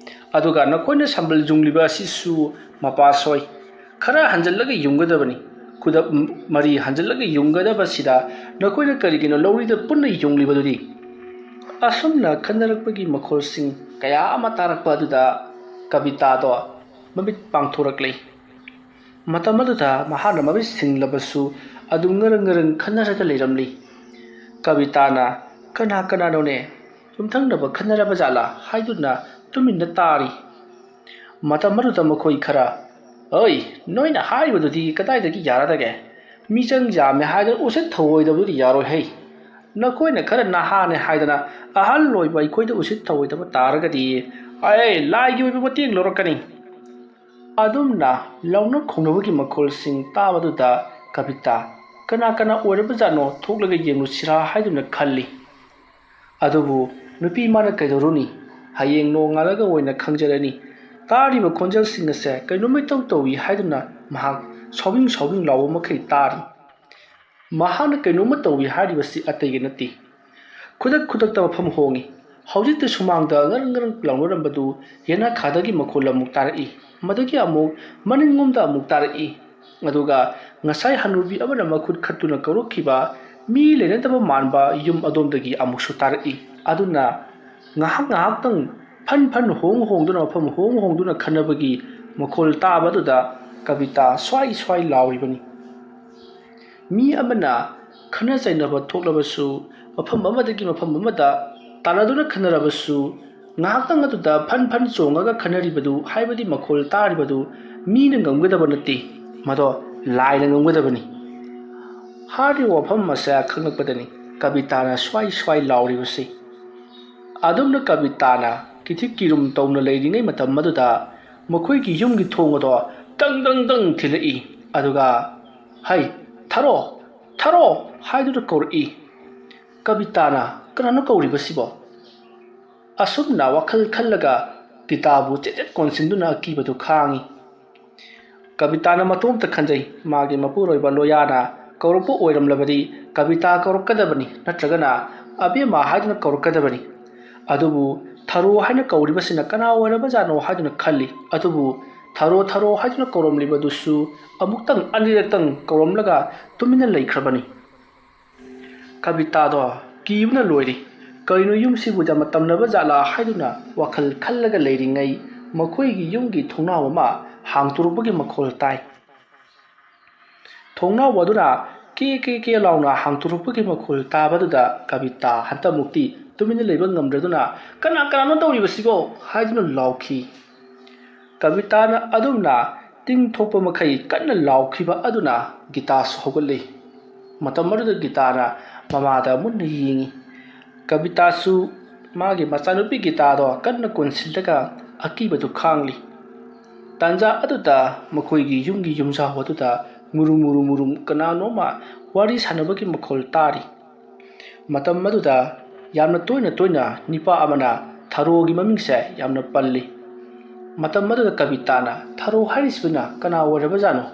ꯑꯗꯨꯒ ꯅꯈꯣꯏꯅ ꯁꯝꯕꯜ ꯌꯨꯡꯂꯤꯕ ꯑꯁꯤꯁꯨ ꯃꯄꯥ ꯁꯣꯏ꯫ ꯈꯔ ꯍꯟꯖꯤꯜꯂꯒ ꯌꯨꯡꯒꯗꯕꯅꯤ꯫ ꯈꯨꯗꯞ ꯃꯔꯤ ꯍꯟꯖꯤꯜꯂꯒ ꯌꯨꯡꯒꯗꯕꯁꯤꯗ ꯅꯈꯣꯏꯅ ꯀꯔꯤꯒꯤꯅꯣ ꯂꯧꯔꯤꯗ ꯄꯨꯟꯅ ꯌꯨꯡꯂꯤꯕꯗꯨꯗꯤ?" ꯑꯁꯨꯝꯅ ꯈꯟꯅꯔꯛꯄꯒꯤ ꯃꯈꯣꯜꯁꯤꯡ ꯀꯌꯥ ꯑꯃ ꯇꯥꯔꯛꯄ ꯑꯗꯨꯗ ꯀꯕꯤꯇꯥꯗꯣ ꯃꯃꯤꯠ ꯄꯥꯡꯊꯣꯔꯛꯂꯦ꯫ ꯃꯇꯝ ꯑꯗꯨꯗ ꯃꯍꯥꯛꯅ ꯃꯃꯤꯠ ꯁꯤꯡꯂꯕꯁꯨ ꯑꯗꯨꯝ ꯉꯔꯪ ꯉꯔꯪ ꯈꯟꯅꯔꯒ ꯂꯩꯔꯝꯂꯤ꯫ ꯀꯕꯤꯇꯥꯅ "ꯀꯅꯥ ꯀꯅꯥꯅꯣꯅꯦ? ꯌꯨꯝꯊꯪꯅꯕ ꯈꯟꯅꯔꯕ ꯖꯥꯠꯂꯥ?" ꯍꯥꯏꯗꯨꯅ ꯇꯨꯃꯤꯟꯅ ꯇꯥꯔꯤ꯫ ꯃꯇꯝ ꯑꯗꯨꯗ ꯃꯈꯣꯏ ꯈꯔ, "ꯑꯩ, ꯅꯣꯏꯅ ꯍꯥꯏꯔꯤꯕꯗꯨꯗꯤ ꯀꯗꯥꯏꯗꯒꯤ ꯌꯥꯔꯗꯒꯦ? ꯃꯤꯆꯪ ꯌꯥꯝꯃꯦ ꯍꯥꯏꯗꯅ ꯎꯁꯤꯠ ꯊꯧꯑꯣꯏꯗꯕꯗꯨꯗꯤ ꯌꯥꯔꯣꯏ ꯍꯩ꯫ ꯅꯈꯣꯏꯅ ꯈꯔ ꯅꯍꯥꯅꯦ ꯍꯥꯏꯗꯅ ꯑꯍꯜ ꯑꯣꯏꯕ ꯑꯩꯈꯣꯏꯗ ꯎꯁꯤꯠ ꯊꯧꯑꯣꯏꯗꯕ ꯇꯥꯔꯒꯗꯤ ꯑꯩ ꯂꯥꯏꯒꯤ ꯑꯣꯏꯕ ꯃꯇꯦꯡ ꯂꯧꯔꯛꯀꯅꯤ꯫" ꯑꯗꯨꯝꯅ ꯂꯥꯎꯅ ꯈꯣꯡꯅꯕꯒꯤ ꯃꯈꯣꯜꯁꯤꯡ ꯇꯥꯕꯗꯨꯗ ꯀꯕꯤꯇꯥ, "ꯀꯅꯥ ꯀꯅꯥ ꯑꯣꯏꯔꯕꯖꯥꯠꯅꯣ, ꯊꯣꯛꯂꯒ ꯌꯦꯡꯂꯨꯁꯤꯔꯥ?" ꯍꯥꯏꯗꯨꯅ ꯈꯜꯂꯤ꯫ ꯑꯗꯨꯕꯨ ꯅꯨꯄꯤ ꯃꯥꯅ ꯀꯩꯗꯧꯔꯨꯅꯤ? ꯍꯌꯦꯡ ꯅꯣꯡꯉꯥꯜꯂꯒ ꯑꯣꯏꯅ ꯈꯪꯖꯔꯅꯤ꯫ ꯇꯥꯔꯤꯕ ꯈꯣꯟꯖꯦꯜꯁꯤꯡ ꯑꯁꯦ ꯀꯩꯅꯣꯝꯃ ꯏꯇꯧ ꯇꯧꯏ ꯍꯥꯏꯗꯨꯅ ꯃꯍꯥꯛ ꯁꯥꯎꯅꯤꯡ ꯁꯥꯎꯅꯤꯡ ꯂꯥꯎꯕ ꯃꯈꯩ ꯇꯥꯔꯤ꯫ ꯃꯍꯥꯛꯅ ꯀꯩꯅꯣꯝꯃ ꯇꯧꯏ ꯍꯥꯏꯔꯤꯕꯁꯤ ꯑꯇꯩꯒꯤ ꯅꯠꯇꯦ꯫ ꯈꯨꯗꯛ ꯈꯨꯗꯛꯇ ꯃꯐꯝ ꯍꯣꯡꯏ꯫ ꯍꯧꯖꯤꯛꯇ ꯁꯨꯃꯥꯡꯗ ꯉꯔꯪ ꯉꯔꯪ ꯂꯥꯎꯅꯔꯝꯕꯗꯨ ꯌꯦꯅꯥꯈꯥꯗꯒꯤ ꯃꯈꯣꯜ ꯑꯃꯨꯛ ꯇꯥꯔꯛꯏ꯫ ꯃꯗꯨꯒꯤ ꯑꯃꯨꯛ ꯃꯅꯤꯡꯂꯣꯝꯗ ꯑꯃꯨꯛ ꯇꯥꯔꯛꯏ꯫ ꯑꯗꯨꯒ ꯉꯁꯥꯏ ꯍꯅꯨꯕꯤ ꯑꯃꯅ ꯃꯈꯨꯠ ꯈꯠꯇꯨꯅ ꯀꯧꯔꯛꯈꯤꯕ ꯃꯤ ꯂꯩꯅꯗꯕ ꯃꯥꯟꯕ ꯌꯨꯝ ꯑꯗꯣꯝꯗꯒꯤ ꯑꯃꯨꯛꯁꯨ ꯇꯥꯔꯛꯏ꯫ ꯑꯗꯨꯅ ꯉꯥꯏꯍꯥꯛ ꯉꯥꯏꯍꯥꯛꯇꯪ ꯐꯟ ꯐꯟ ꯍꯣꯡ ꯍꯣꯡꯗꯨꯅ, ꯃꯐꯝ ꯍꯣꯡ ꯍꯣꯡꯗꯨꯅ ꯈꯟꯅꯕꯒꯤ ꯃꯈꯣꯜ ꯇꯥꯕ ꯑꯗꯨꯗ ꯀꯕꯤꯇꯥ ꯁ꯭ꯋꯥꯏ ꯁ꯭ꯋꯥꯏ ꯂꯥꯎꯔꯤꯕꯅꯤ꯫ ꯃꯤ ꯑꯃꯅ ꯈꯠꯅ ꯆꯩꯅꯕ ꯊꯣꯛꯂꯕꯁꯨ, ꯃꯐꯝ ꯑꯃꯗꯒꯤ ꯃꯐꯝ ꯑꯃꯗ ꯇꯥꯟꯅꯗꯨꯅ ꯈꯠꯅꯔꯕꯁꯨ, ꯉꯥꯏꯍꯥꯛꯇꯪ ꯑꯗꯨꯗ ꯐꯟ ꯐꯟ ꯆꯣꯡꯉꯒ ꯈꯠꯅꯔꯤꯕꯗꯨ, ꯍꯥꯏꯕꯗꯤ ꯃꯈꯣꯜ ꯇꯥꯔꯤꯕꯗꯨ, ꯃꯤꯅ ꯉꯝꯒꯗꯕ ꯅꯠꯇꯦ, ꯃꯗꯣ ꯂꯥꯏꯅ ꯉꯝꯒꯗꯕꯅꯤ꯫ ꯍꯥꯏꯔꯤꯕ ꯋꯥꯐꯝ ꯑꯁꯦ ꯈꯪꯂꯛꯄꯗꯅꯤ ꯀꯕꯤꯇꯥꯅ ꯁ꯭ꯋꯥꯏ ꯁ꯭ꯋꯥꯏ ꯂꯥꯎꯔꯤꯕꯁꯤ꯫ ꯑꯗꯨꯝꯅ ꯀꯕꯤꯇꯥꯅ ꯀꯤꯊꯤ ꯀꯤꯔꯨꯝ ꯇꯧꯅ ꯂꯩꯔꯤꯉꯩ ꯃꯇꯝ ꯑꯗꯨꯗ ꯃꯈꯣꯏꯒꯤ ꯌꯨꯝꯒꯤ ꯊꯣꯡ ꯑꯗꯣ ꯗꯪ ꯗꯪ ꯗꯪ ꯊꯤꯜꯂꯛꯏ꯫ ꯑꯗꯨꯒ, "ꯍꯩ, ꯊꯥꯔꯣ, ꯊꯥꯔꯣ" ꯍꯥꯏꯗꯨꯅ ꯀꯧꯔꯛꯏ꯫ ꯀꯕꯤꯇꯥꯅ, "ꯀꯅꯥꯅꯣ ꯀꯧꯔꯤꯕꯁꯤꯕꯣ?" ꯑꯁꯨꯝꯅ ꯋꯥꯈꯜ ꯈꯜꯂꯒ ꯒꯤꯇꯥꯕꯨ ꯆꯦꯠ ꯆꯦꯠ ꯀꯣꯟꯁꯤꯟꯗꯨꯅ ꯑꯀꯤꯕꯗꯨ ꯈꯥꯡꯏ꯫ ꯀꯕꯤꯇꯥꯅ ꯃꯇꯣꯝꯇ ꯈꯟꯖꯩ, ꯃꯥꯒꯤ ꯃꯄꯨꯔꯣꯏꯕ ꯂꯣꯌꯥꯅ ꯀꯧꯔꯛꯄ ꯑꯣꯏꯔꯝꯂꯕꯗꯤ ꯀꯕꯤꯇꯥ ꯀꯧꯔꯛꯀꯗꯕꯅꯤ, ꯅꯠꯇ꯭ꯔꯒꯅ ꯑꯕꯦꯝꯃ ꯍꯥꯏꯗꯨꯅ ꯀꯧꯔꯛꯀꯗꯕꯅꯤ꯫ ꯑꯗꯨꯕꯨ ꯊꯔꯣ ꯍꯥꯏꯅ ꯀꯧꯔꯤꯕꯁꯤꯅ ꯀꯅꯥ ꯑꯣꯏꯔꯕꯖꯥꯠꯅꯣ ꯍꯥꯏꯗꯨꯅ ꯈꯜꯂꯤ꯫ ꯑꯗꯨꯕꯨ ꯊꯔꯣ, ꯊꯔꯣ ꯍꯥꯏꯗꯨꯅ ꯀꯧꯔꯝꯂꯤꯕꯗꯨꯁꯨ ꯑꯃꯨꯛꯇꯪ, ꯑꯅꯤꯔꯛꯇꯪ ꯀꯧꯔꯝꯂꯒ ꯇꯨꯃꯤꯟꯅ ꯂꯩꯈ꯭ꯔꯕꯅꯤ꯫ ꯀꯕꯤꯇꯥꯗꯣ ꯀꯤꯕꯅ ꯂꯣꯏꯔꯤ꯫ ꯀꯔꯤꯅꯣ, ꯌꯨꯝꯁꯤꯕꯨ ꯌꯥꯝꯅ ꯇꯝꯅꯕ ꯖꯥꯠꯂꯥ ꯍꯥꯏꯗꯨꯅ ꯋꯥꯈꯜ ꯈꯜꯂꯒ ꯂꯩꯔꯤꯉꯩ, ꯃꯈꯣꯏꯒꯤ ꯌꯨꯝꯒꯤ ꯊꯣꯡꯅꯥꯎ ꯑꯃ ꯍꯥꯡꯇꯣꯔꯛꯄꯒꯤ ꯃꯈꯣꯜ ꯇꯥꯏ꯫ ꯊꯣꯡꯅꯥꯎ ꯑꯗꯨꯅ ꯀꯦ ꯀꯦ ꯀꯦ ꯂꯥꯎꯅ ꯍꯥꯡꯇꯣꯔꯛꯄꯒꯤ ꯃꯈꯣꯜ ꯇꯥꯕꯗꯨꯗ ꯀꯕꯤꯇꯥ ꯍꯟꯇꯛꯃꯨꯛꯇꯤ ꯇꯨꯃꯤꯟꯅ ꯂꯩꯕ ꯉꯝꯗ꯭ꯔꯗꯨꯅ, "ꯀꯅꯥ ꯀꯅꯥꯅꯣ ꯇꯧꯔꯤꯕꯁꯤꯕꯣ?" ꯍꯥꯏꯗꯨꯅ ꯂꯥꯎꯈꯤ꯫ ꯀꯕꯤꯇꯥꯅ ꯑꯗꯨꯝꯅ ꯇꯤꯡꯊꯣꯛꯄ ꯃꯈꯩ ꯀꯟꯅ ꯂꯥꯎꯈꯤꯕ ꯑꯗꯨꯅ ꯒꯤꯇꯥꯁꯨ ꯍꯧꯒꯠꯂꯤ꯫ ꯃꯇꯝ ꯑꯗꯨꯗ ꯒꯤꯇꯥꯅ ꯃꯃꯥꯗ ꯃꯨꯟꯅ ꯌꯦꯡꯉꯤ꯫ ꯀꯕꯤꯇꯥꯁꯨ ꯃꯥꯒꯤ ꯃꯆꯥꯅꯨꯄꯤ ꯒꯤꯇꯥꯗꯣ ꯀꯟꯅ ꯀꯣꯟꯁꯤꯜꯂꯒ ꯑꯀꯤꯕꯗꯨ ꯈꯥꯡꯂꯤ꯫ ꯇꯥꯟꯖꯥ ꯑꯗꯨꯗ ꯃꯈꯣꯏꯒꯤ ꯌꯨꯝꯒꯤ ꯌꯨꯝꯖꯥꯎ ꯑꯗꯨꯗ ꯃꯨꯔꯨꯝ ꯃꯨꯔꯨꯝ ꯃꯨꯔꯨꯝ ꯀꯅꯥꯅꯣꯝꯃ ꯋꯥꯔꯤ ꯁꯥꯟꯅꯕꯒꯤ ꯃꯈꯣꯜ ꯇꯥꯔꯤ꯫ ꯃꯇꯝ ꯑꯗꯨꯗ ꯌꯥꯝꯅ ꯇꯣꯏꯅ ꯇꯣꯏꯅ ꯅꯤꯄꯥ ꯑꯃꯅ ꯊꯔꯣꯒꯤ ꯃꯃꯤꯡꯁꯦ ꯌꯥꯝꯅ ꯄꯜꯂꯤ꯫ ꯃꯇꯝ ꯑꯗꯨꯗ ꯀꯕꯤꯇꯥꯅ, "ꯊꯔꯣ ꯍꯥꯏꯔꯤꯁꯤꯕꯨꯅ ꯀꯅꯥ ꯑꯣꯏꯔꯕꯖꯥꯠꯅꯣ?"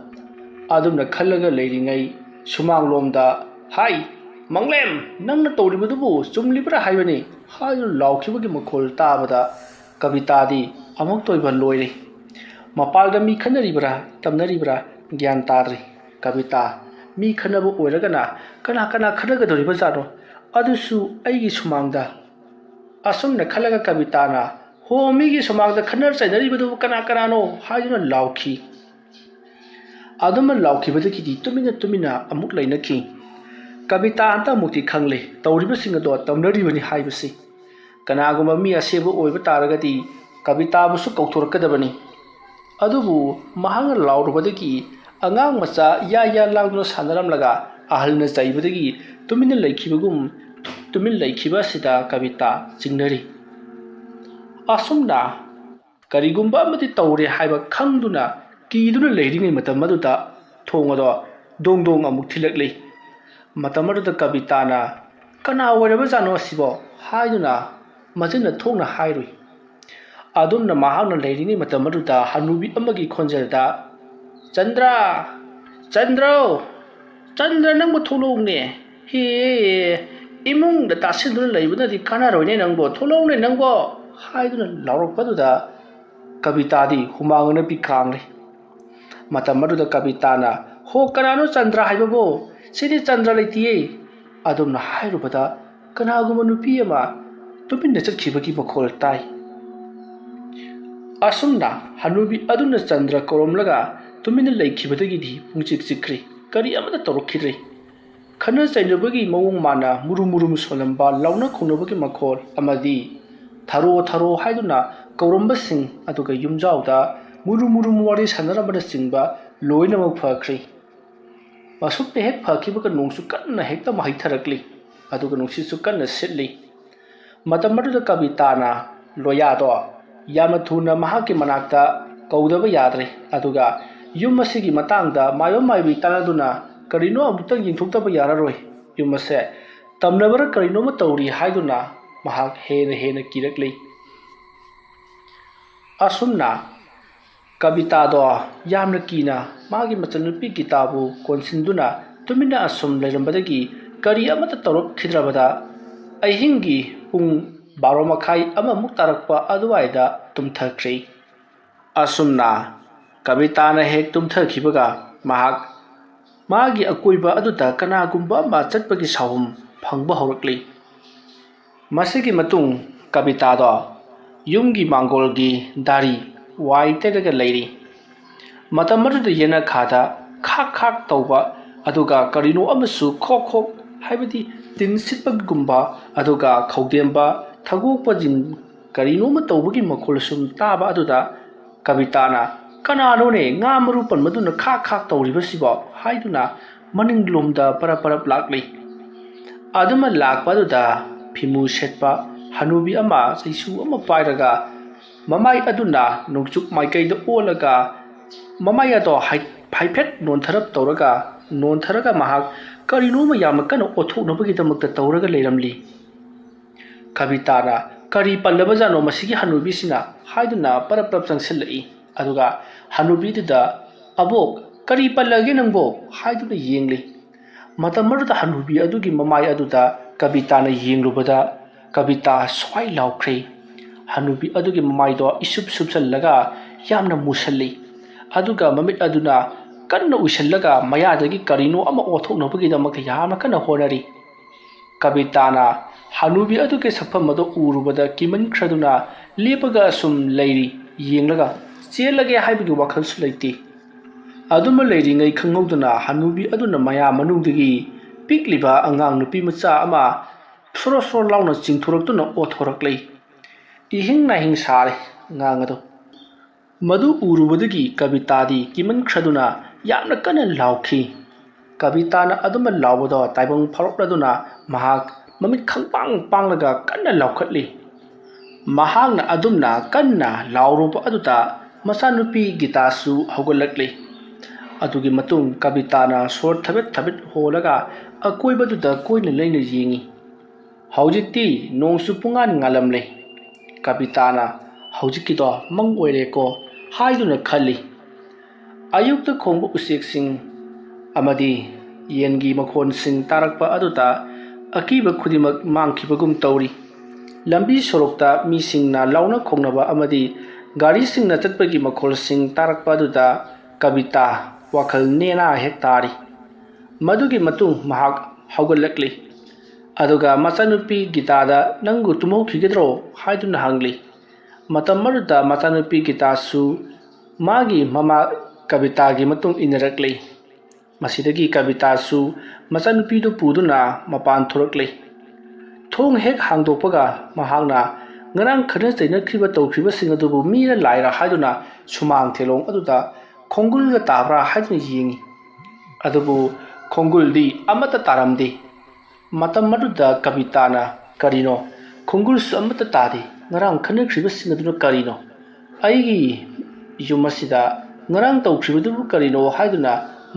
ꯑꯗꯨꯝꯅ ꯈꯜꯂꯒ ꯂꯩꯔꯤꯉꯩ ꯁꯨꯃꯥꯡꯂꯣꯝꯗ, "ꯍꯥꯏ, ꯃꯪꯂꯦꯝ, ꯅꯪꯅ ꯇꯧꯔꯤꯕꯗꯨꯕꯨ ꯆꯨꯝꯂꯤꯕ꯭ꯔꯥ ꯍꯥꯏꯕꯅꯤ?" ꯍꯥꯏꯗꯨꯅ ꯂꯥꯎꯈꯤꯕꯒꯤ ꯃꯈꯣꯜ ꯇꯥꯕꯗ ꯀꯕꯤꯇꯥꯗꯤ ꯑꯃꯨꯛꯇ ꯑꯣꯏꯕ ꯂꯣꯏꯔꯦ꯫ ꯃꯄꯥꯜꯗ ꯃꯤ ꯈꯠꯅꯔꯤꯕ꯭ꯔꯥ ꯇꯝꯅꯔꯤꯕ꯭ꯔꯥ ꯒ꯭ꯌꯥꯟ ꯇꯥꯗ꯭ꯔꯦ꯫ ꯀꯕꯤꯇꯥ, ꯃꯤ ꯈꯠꯅꯕ ꯑꯣꯏꯔꯒꯅ ꯀꯅꯥ ꯀꯅꯥ ꯈꯠꯅꯒꯗꯧꯔꯤꯕꯖꯥꯠꯅꯣ? ꯑꯗꯨꯁꯨ ꯑꯩꯒꯤ ꯁꯨꯃꯥꯡꯗ꯫ ꯑꯁꯨꯝꯅ ꯈꯜꯂꯒ ꯀꯕꯤꯇꯥꯅ, "ꯍꯣ, ꯃꯤꯒꯤ ꯁꯨꯃꯥꯡꯗ ꯈꯠꯅ ꯆꯩꯅꯔꯤꯕꯗꯨꯕꯨ ꯀꯅꯥ ꯀꯅꯥꯅꯣ?" ꯍꯥꯏꯗꯨꯅ ꯂꯥꯎꯈꯤ꯫ ꯑꯗꯨꯃ ꯂꯥꯎꯈꯤꯕꯗꯒꯤꯗꯤ ꯇꯨꯃꯤꯟꯅ ꯇꯨꯃꯤꯟꯅ ꯑꯃꯨꯛ ꯂꯩꯅꯈꯤ꯫ ꯀꯕꯤꯇꯥ ꯍꯟꯇꯛꯃꯨꯛꯇꯤ ꯈꯪꯂꯦ ꯇꯧꯔꯤꯕꯁꯤꯡ ꯑꯗꯣ ꯇꯝꯅꯔꯤꯕꯅꯤ ꯍꯥꯏꯕꯁꯤ꯫ ꯀꯅꯥꯒꯨꯝꯕ ꯃꯤ ꯑꯁꯦꯡꯕ ꯑꯣꯏꯕ ꯇꯥꯔꯒꯗꯤ ꯀꯕꯤꯇꯥꯕꯨꯁꯨ ꯀꯧꯊꯣꯔꯛꯀꯗꯕꯅꯤ꯫ ꯑꯗꯨꯕꯨ ꯃꯍꯥꯛꯅ ꯂꯥꯎꯔꯨꯕꯗꯒꯤ ꯑꯉꯥꯡ ꯃꯆꯥ ꯌꯥ ꯌꯥ ꯂꯥꯡꯗꯨꯅ ꯁꯥꯟꯅꯔꯝꯂꯒ ꯑꯍꯜꯅ ꯆꯩꯕꯗꯒꯤ ꯇꯨꯃꯤꯟꯅ ꯂꯩꯈꯤꯕꯒꯨꯝ ꯇꯨꯃꯤꯟ ꯂꯩꯈꯤꯕ ꯑꯁꯤꯗ ꯀꯕꯤꯇꯥ ꯆꯤꯡꯅꯔꯤ꯫ ꯑꯁꯨꯝꯅ ꯀꯔꯤꯒꯨꯝꯕ ꯑꯃꯗꯤ ꯇꯧꯔꯦ ꯍꯥꯏꯕ ꯈꯪꯗꯨꯅ ꯀꯤꯗꯨꯅ ꯂꯩꯔꯤꯉꯩ ꯃꯇꯝ ꯑꯗꯨꯗ ꯊꯣꯡ ꯑꯗꯣ ꯗꯣꯡ ꯗꯣꯡ ꯑꯃꯨꯛ ꯊꯤꯜꯂꯛꯂꯤ꯫ ꯃꯇꯝ ꯑꯗꯨꯗ ꯀꯕꯤꯇꯥꯅ, "ꯀꯅꯥ ꯑꯣꯏꯔꯕꯖꯥꯠꯅꯣ ꯑꯁꯤꯕꯣ?" ꯍꯥꯏꯗꯨꯅ ꯃꯆꯤꯟꯅ ꯊꯣꯛꯅ ꯍꯥꯏꯔꯨꯏ꯫ ꯑꯗꯨꯝꯅ ꯃꯍꯥꯛꯅ ꯂꯩꯔꯤꯉꯩ ꯃꯇꯝ ꯑꯗꯨꯗ ꯍꯅꯨꯕꯤ ꯑꯃꯒꯤ ꯈꯣꯟꯖꯦꯜꯗ, "ꯆꯟꯗ꯭ꯔ! ꯆꯟꯗ꯭ꯔꯧ! ꯆꯟꯗ꯭ꯔ, ꯅꯪꯕꯨ ꯊꯣꯛꯂꯛꯎꯅꯦ! ꯍꯦ, ꯏꯃꯨꯡꯗ ꯇꯥꯁꯤꯟꯗꯨꯅ ꯂꯩꯕꯅꯗꯤ ꯀꯥꯟꯅꯔꯣꯏꯅꯦ ꯅꯪꯕꯣ, ꯊꯣꯛꯂꯛꯎꯅꯦ ꯅꯪꯕꯣ!" ꯍꯥꯏꯗꯨꯅ ꯂꯥꯎꯔꯛꯄꯗꯨꯗ ꯀꯕꯤꯇꯥꯗꯤ ꯍꯨꯃꯥꯡ ꯑꯅꯞꯄꯤ ꯀꯥꯡꯂꯦ꯫ ꯃꯇꯝ ꯑꯗꯨꯗ ꯀꯕꯤꯇꯥꯅ, "ꯍꯣ, ꯀꯅꯥꯅꯣ ꯆꯟꯗ꯭ꯔ ꯍꯥꯏꯕꯕꯣ? ꯁꯤꯗꯤ ꯆꯟꯗ꯭ꯔ ꯂꯩꯇꯤꯌꯦ" ꯑꯗꯨꯝꯅ ꯍꯥꯏꯔꯨꯕꯗ ꯀꯅꯥꯒꯨꯝꯕ ꯅꯨꯄꯤ ꯑꯃ ꯇꯨꯃꯤꯟꯅ ꯆꯠꯈꯤꯕꯒꯤ ꯃꯈꯣꯜ ꯇꯥꯏ꯫ ꯑꯁꯨꯝꯅ ꯍꯅꯨꯕꯤ ꯑꯗꯨꯅ ꯆꯟꯗ꯭ꯔ ꯀꯧꯔꯝꯂꯒ ꯇꯨꯃꯤꯟꯅ ꯂꯩꯈꯤꯕꯗꯒꯤꯗꯤ ꯄꯨꯡꯆꯤꯛ ꯆꯤꯛꯈ꯭ꯔꯦ꯫ ꯀꯔꯤ ꯑꯃꯠꯇ ꯇꯧꯔꯛꯈꯤꯗ꯭ꯔꯦ꯫ ꯈꯠꯅ ꯆꯩꯅꯕꯒꯤ ꯃꯑꯣꯡ ꯃꯥꯟꯅ ꯃꯨꯔꯨꯝ ꯃꯨꯔꯨꯝ ꯁꯣꯜꯂꯝꯕ ꯂꯥꯎꯅ ꯈꯣꯡꯅꯕꯒꯤ ꯃꯈꯣꯜ ꯑꯃꯗꯤ "ꯊꯔꯣ, ꯊꯔꯣ" ꯍꯥꯏꯗꯨꯅ ꯀꯧꯔꯝꯕꯁꯤꯡ, ꯑꯗꯨꯒ ꯌꯨꯝꯖꯥꯎꯗ ꯃꯨꯔꯨꯝ ꯃꯨꯔꯨꯝ ꯋꯥꯔꯤ ꯁꯥꯟꯅꯔꯝꯕꯅꯆꯤꯡꯕ ꯂꯣꯏꯅꯃꯛ ꯐꯈ꯭ꯔꯦ꯫ ꯃꯁꯨꯝꯅ ꯍꯦꯛ ꯐꯈꯤꯕꯒ ꯅꯣꯡꯁꯨ ꯀꯟꯅ ꯍꯦꯛꯇ ꯃꯍꯩꯊꯔꯛꯂꯤ, ꯑꯗꯨꯒ ꯅꯨꯡꯁꯤꯠꯁꯨ ꯀꯟꯅ ꯁꯤꯠꯂꯤ꯫ ꯃꯇꯝ ꯑꯗꯨꯗ ꯀꯕꯤꯇꯥꯅ ꯂꯣꯌꯥꯗꯣ ꯌꯥꯝꯅ ꯊꯨꯅ ꯃꯍꯥꯛꯀꯤ ꯃꯅꯥꯛꯇ ꯀꯧꯗꯕ ꯌꯥꯗ꯭ꯔꯦ, ꯑꯗꯨꯒ ꯌꯨꯝ ꯑꯁꯤꯒꯤ ꯃꯇꯥꯡꯗ ꯃꯥꯏꯕ ꯃꯥꯏꯕꯤ ꯇꯥꯟꯅꯗꯨꯅ ꯀꯔꯤꯅꯣ ꯑꯃꯨꯛꯇꯪ ꯌꯦꯡꯊꯣꯛꯇꯕ ꯌꯥꯔꯔꯣꯏ, ꯌꯨꯝ ꯑꯁꯦ ꯇꯝꯅꯕꯔ ꯀꯔꯤꯅꯣꯃ ꯇꯧꯔꯤ ꯍꯥꯏꯗꯨꯅ ꯃꯍꯥꯛ ꯍꯦꯟꯅ ꯍꯦꯟꯅ ꯀꯤꯔꯛꯂꯤ꯫ ꯑꯁꯨꯝꯅ ꯀꯕꯤꯇꯥꯗꯣ ꯌꯥꯝꯅ ꯀꯤꯅ ꯃꯥꯒꯤ ꯃꯆꯟꯅꯨꯄꯤ ꯒꯤꯇꯥꯕꯨ ꯀꯣꯟꯁꯤꯟꯗꯨꯅ ꯇꯨꯃꯤꯟꯅ ꯑꯁꯨꯝ ꯂꯩꯔꯝꯕꯗꯒꯤ ꯀꯔꯤ ꯑꯃꯠꯇ ꯇꯧꯔꯛꯈꯤꯗ꯭ꯔꯕꯗ ꯑꯍꯤꯡꯒꯤ ꯄꯨꯡ ꯕꯥꯔꯣ ꯃꯈꯥꯏ ꯑꯃꯃꯨꯛ ꯇꯥꯔꯛꯄ ꯑꯗꯨꯋꯥꯏꯗ ꯇꯨꯝꯊꯈ꯭ꯔꯦ꯫ ꯑꯁꯨꯝꯅ ꯀꯕꯤꯇꯥꯅ ꯍꯦꯛ ꯇꯨꯝꯊꯈꯤꯕꯒ ꯃꯍꯥꯛ ꯃꯥꯒꯤ ꯑꯀꯣꯏꯕ ꯑꯗꯨꯗ ꯀꯅꯥꯒꯨꯝꯕ ꯑꯃ ꯆꯠꯄꯒꯤ ꯁꯥꯎꯍꯨꯝ ꯐꯪꯕ ꯍꯧꯔꯛꯂꯤ꯫ ꯃꯁꯤꯒꯤ ꯃꯇꯨꯡ ꯀꯕꯤꯇꯥꯗꯣ ꯌꯨꯝꯒꯤ ꯃꯥꯡꯒꯣꯜꯒꯤ ꯗꯥꯔꯤ ꯋꯥꯏ ꯇꯩꯔꯒ ꯂꯩꯔꯤ꯫ ꯃꯇꯝ ꯑꯗꯨꯗ ꯌꯦꯅꯈꯥꯗ ꯈꯥꯛ ꯈꯥꯛ ꯇꯧꯕ, ꯑꯗꯨꯒ ꯀꯔꯤꯅꯣ ꯑꯃꯁꯨ ꯈꯣꯛ ꯈꯣꯛ, ꯍꯥꯏꯕꯗꯤ ꯇꯤꯟ ꯁꯤꯠꯄꯒꯨꯝꯕ, ꯑꯗꯨꯒ ꯈꯧꯗꯦꯝꯕ ꯊꯒꯣꯛꯄꯁꯤꯡ ꯀꯔꯤꯅꯣꯃ ꯇꯧꯕꯒꯤ ꯃꯈꯣꯜ ꯁꯨꯝ ꯇꯥꯕ ꯑꯗꯨꯗ ꯀꯕꯤꯇꯥꯅ, "ꯀꯅꯥꯅꯣꯅꯦ ꯉꯥ ꯃꯔꯨ ꯄꯟꯕꯗꯨꯅ ꯈꯥꯛ ꯈꯥꯛ ꯇꯧꯔꯤꯕꯁꯤꯕꯣ?" ꯍꯥꯏꯗꯨꯅ ꯃꯅꯤꯡꯂꯣꯝꯗ ꯄꯔꯞ ꯄꯔꯞ ꯂꯥꯛꯂꯤ꯫ ꯑꯗꯨꯃ ꯂꯥꯛꯄ ꯑꯗꯨꯗ ꯐꯤꯃꯨ ꯁꯦꯠꯄ ꯍꯅꯨꯕꯤ ꯑꯃ ꯆꯩꯁꯨ ꯑꯃ ꯄꯥꯏꯔꯒ ꯃꯃꯥꯏ ꯑꯗꯨꯅ ꯅꯣꯡꯆꯨꯞ ꯃꯥꯏꯀꯩꯗ ꯑꯣꯜꯂꯒ ꯃꯃꯥꯏ ꯑꯗꯣ ꯍꯥꯏ-, ꯍꯥꯏꯐꯦꯠ ꯅꯣꯟꯊꯔꯞ ꯇꯧꯔꯒ, ꯅꯣꯟꯊꯔꯒ ꯃꯍꯥꯛ ꯀꯔꯤꯅꯣꯃ ꯌꯥꯝꯅ ꯀꯟꯅ ꯑꯣꯠꯊꯣꯛꯅꯕꯒꯤꯗꯃꯛꯇ ꯇꯧꯔꯒ ꯂꯩꯔꯝꯂꯤ꯫ ꯀꯕꯤꯇꯥꯅ, "ꯀꯔꯤ ꯄꯜꯂꯕꯖꯥꯠꯅꯣ ꯃꯁꯤꯒꯤ ꯍꯅꯨꯕꯤꯁꯤꯅ?" ꯍꯥꯏꯗꯨꯅ ꯄꯔꯞ ꯄꯔꯞ ꯆꯪꯁꯤꯜꯂꯛꯏ꯫ ꯑꯗꯨꯒ ꯍꯅꯨꯕꯤꯗꯨꯗ "ꯑꯕꯣꯛ, ꯀꯔꯤ ꯄꯜꯂꯒꯦ ꯅꯪꯕꯣ?" ꯍꯥꯏꯗꯨꯅ ꯌꯦꯡꯂꯤ꯫ ꯃꯇꯝ ꯑꯗꯨꯗ ꯍꯅꯨꯕꯤ ꯑꯗꯨꯒꯤ ꯃꯃꯥꯏ ꯑꯗꯨꯗ ꯀꯕꯤꯇꯥꯅ ꯌꯦꯡꯂꯨꯕꯗ ꯀꯕꯤꯇꯥ ꯁ꯭ꯋꯥꯏ ꯂꯥꯎꯈ꯭ꯔꯦ꯫ ꯍꯅꯨꯕꯤ ꯑꯗꯨꯒꯤ ꯃꯃꯥꯏꯗꯣ ꯏꯁꯨꯞ ꯁꯨꯞꯆꯜꯂꯒ ꯌꯥꯝꯅ ꯃꯨꯁꯜꯂꯤ꯫ ꯑꯗꯨꯒ ꯃꯃꯤꯠ ꯑꯗꯨꯅ ꯀꯟꯅ ꯎꯏꯁꯜꯂꯒ ꯃꯌꯥꯗꯒꯤ ꯀꯔꯤꯅꯣ ꯑꯃ ꯑꯣꯊꯣꯛꯅꯕꯒꯤꯗꯃꯛꯇ ꯌꯥꯝꯅ ꯀꯟꯅ ꯍꯣꯠꯅꯔꯤ꯫ ꯀꯕꯤꯇꯥꯅ ꯍꯅꯨꯕꯤ ꯑꯗꯨꯒꯤ ꯁꯛꯐꯝ ꯑꯗꯨ ꯎꯔꯨꯕꯗ ꯀꯤꯃꯟꯈ꯭ꯔꯗꯨꯅ ꯂꯦꯞꯄꯒ ꯑꯁꯨꯝ ꯂꯩꯔꯤ꯫ ꯌꯦꯡꯂꯒ ꯆꯦꯜꯂꯒꯦ ꯍꯥꯏꯕꯒꯤ ꯋꯥꯈꯜꯁꯨ ꯂꯩꯇꯦ꯫ ꯑꯗꯨꯃ ꯂꯩꯔꯤꯉꯩ ꯈꯪꯍꯧꯗꯅ ꯍꯅꯨꯕꯤ ꯑꯗꯨꯅ ꯃꯌꯥ ꯃꯅꯨꯡꯗꯒꯤ ꯄꯤꯛꯂꯤꯕ ꯑꯉꯥꯡ ꯅꯨꯄꯤ ꯃꯆꯥ ꯑꯃ ꯁꯣꯔꯣ ꯁꯣꯔꯣ ꯂꯥꯎꯅ ꯆꯤꯡꯊꯣꯔꯛꯇꯨꯅ ꯑꯣꯊꯣꯔꯛꯂꯦ꯫ ꯏꯍꯤꯡ ꯅꯥꯍꯤꯡ ꯁꯥꯔꯦ ꯑꯉꯥꯡ ꯑꯗꯨ꯫ ꯃꯗꯨ ꯎꯔꯨꯕꯗꯒꯤ ꯀꯕꯤꯇꯥꯗꯤ ꯀꯤꯃꯟꯈ꯭ꯔꯗꯨꯅ ꯌꯥꯝꯅ ꯀꯟꯅ ꯂꯥꯎꯈꯤ꯫ ꯀꯕꯤꯇꯥꯅ ꯑꯗꯨꯃ ꯂꯥꯎꯕꯗꯣ ꯇꯥꯏꯕꯪ ꯐꯥꯎꯔꯛꯂꯗꯨꯅ ꯃꯍꯥꯛ ꯃꯃꯤꯠ ꯈꯪꯄꯥꯡ ꯄꯥꯡꯂꯒ ꯀꯟꯅ ꯂꯥꯎꯈꯠꯂꯤ꯫ ꯃꯍꯥꯛꯅ ꯑꯗꯨꯝꯅ ꯀꯟꯅ ꯂꯥꯎꯔꯨꯕ ꯑꯗꯨꯗ ꯃꯆꯥꯅꯨꯄꯤ ꯒꯤꯇꯥꯁꯨ ꯍꯧꯒꯠꯂꯛꯂꯤ꯫ ꯑꯗꯨꯒꯤ ꯃꯇꯨꯡ ꯀꯕꯤꯇꯥꯅ ꯁꯣꯔ ꯊꯕꯦꯠ ꯊꯕꯦꯠ ꯍꯣꯜꯂꯒ ꯑꯀꯣꯏꯕꯗꯨꯗ ꯀꯣꯏꯅ ꯂꯩꯅ ꯌꯦꯡꯉꯤ꯫ ꯍꯧꯖꯤꯛꯇꯤ ꯅꯣꯡꯁꯨ ꯄꯨꯡꯉꯥꯟ ꯉꯥꯜꯂꯝꯂꯦ꯫ ꯀꯕꯤꯇꯥꯅ "ꯍꯧꯖꯤꯛꯀꯤꯗꯣ ꯃꯪ ꯑꯣꯏꯔꯦꯀꯣ" ꯍꯥꯏꯗꯨꯅ ꯈꯜꯂꯤ꯫ ꯑꯌꯨꯛꯇ ꯈꯣꯡꯕ ꯎꯆꯦꯛꯁꯤꯡ ꯑꯃꯗꯤ ꯌꯦꯟꯒꯤ ꯃꯈꯣꯟꯁꯤꯡ ꯇꯥꯔꯛꯄ ꯑꯗꯨꯗ ꯑꯀꯤꯕ ꯈꯨꯗꯤꯡꯃꯛ ꯃꯥꯡꯈꯤꯕꯒꯨꯝ ꯇꯧꯔꯤ꯫ ꯂꯝꯕꯤ ꯁꯣꯔꯣꯛꯇ ꯃꯤꯁꯤꯡꯅ ꯂꯥꯎꯅ ꯈꯣꯡꯅꯕ ꯑꯃꯗꯤ ꯒꯥꯔꯤꯁꯤꯡꯅ ꯆꯠꯄꯒꯤ ꯃꯈꯣꯜꯁꯤꯡ ꯇꯥꯔꯛꯄ ꯑꯗꯨꯗ ꯀꯕꯤꯇꯥ ꯋꯥꯈꯜ ꯅꯦꯅꯥ ꯍꯦꯛ ꯇꯥꯔꯤ꯫ ꯃꯗꯨꯒꯤ ꯃꯇꯨꯡ ꯃꯍꯥꯛ ꯍꯧꯒꯠꯂꯛꯂꯤ꯫ ꯑꯗꯨꯒ ꯃꯆꯥꯅꯨꯄꯤ ꯒꯤꯇꯥꯗ "ꯅꯪꯕꯨ ꯇꯨꯝꯍꯧꯈꯤꯒꯗ꯭ꯔꯣ?" ꯍꯥꯏꯗꯨꯅ ꯍꯪꯂꯤ꯫ ꯃꯇꯝ ꯑꯗꯨꯗ ꯃꯆꯥꯅꯨꯄꯤ ꯒꯤꯇꯥꯁꯨ ꯃꯥꯒꯤ ꯃꯃꯥ ꯀꯕꯤꯇꯥꯒꯤ ꯃꯇꯨꯡ ꯏꯟꯅꯔꯛꯂꯤ꯫ ꯃꯁꯤꯗꯒꯤ ꯀꯕꯤꯇꯥꯁꯨ ꯃꯆꯥꯅꯨꯄꯤꯗꯨ ꯄꯨꯗꯨꯅ ꯃꯄꯥꯟ ꯊꯣꯔꯛꯂꯤ꯫ ꯊꯣꯡ ꯍꯦꯛ ꯍꯥꯡꯗꯣꯛꯄꯒ ꯃꯍꯥꯛꯅ ꯉꯔꯥꯡ ꯈꯠꯅ ꯆꯩꯅꯈ꯭ꯔꯤꯕ ꯇꯧꯈ꯭ꯔꯤꯕꯁꯤꯡ ꯑꯗꯨꯕꯨ ꯃꯤꯔ ꯂꯥꯏꯔ ꯍꯥꯏꯗꯨꯅ ꯁꯨꯃꯥꯡ ꯊꯦꯂꯣꯡ ꯑꯗꯨꯗ ꯈꯣꯡꯒꯨꯜꯒ ꯇꯥꯕ꯭ꯔꯥ ꯍꯥꯏꯗꯨꯅ ꯌꯦꯡꯉꯤ꯫ ꯑꯗꯨꯕꯨ ꯈꯣꯡꯒꯨꯜꯗꯤ ꯑꯃꯠꯇ ꯇꯥꯔꯝꯗꯦ꯫ ꯃꯇꯝ ꯑꯗꯨꯗ ꯀꯕꯤꯇꯥꯅ "ꯀꯔꯤꯅꯣ? ꯈꯣꯡꯒꯨꯜꯁꯨ ꯑꯃꯠꯇ ꯇꯥꯗꯦ꯫ ꯉꯔꯥꯡ ꯈꯠꯅꯈ꯭ꯔꯤꯕꯁꯤꯡ ꯑꯗꯨꯅ ꯀꯔꯤꯅꯣ? ꯑꯩꯒꯤ ꯌꯨꯝ ꯑꯁꯤꯗ ꯉꯔꯥꯡ ꯇꯧꯈ꯭ꯔꯤꯕꯗꯨꯕꯨ ꯀꯔꯤꯅꯣ?" ꯍꯥꯏꯗꯨꯅ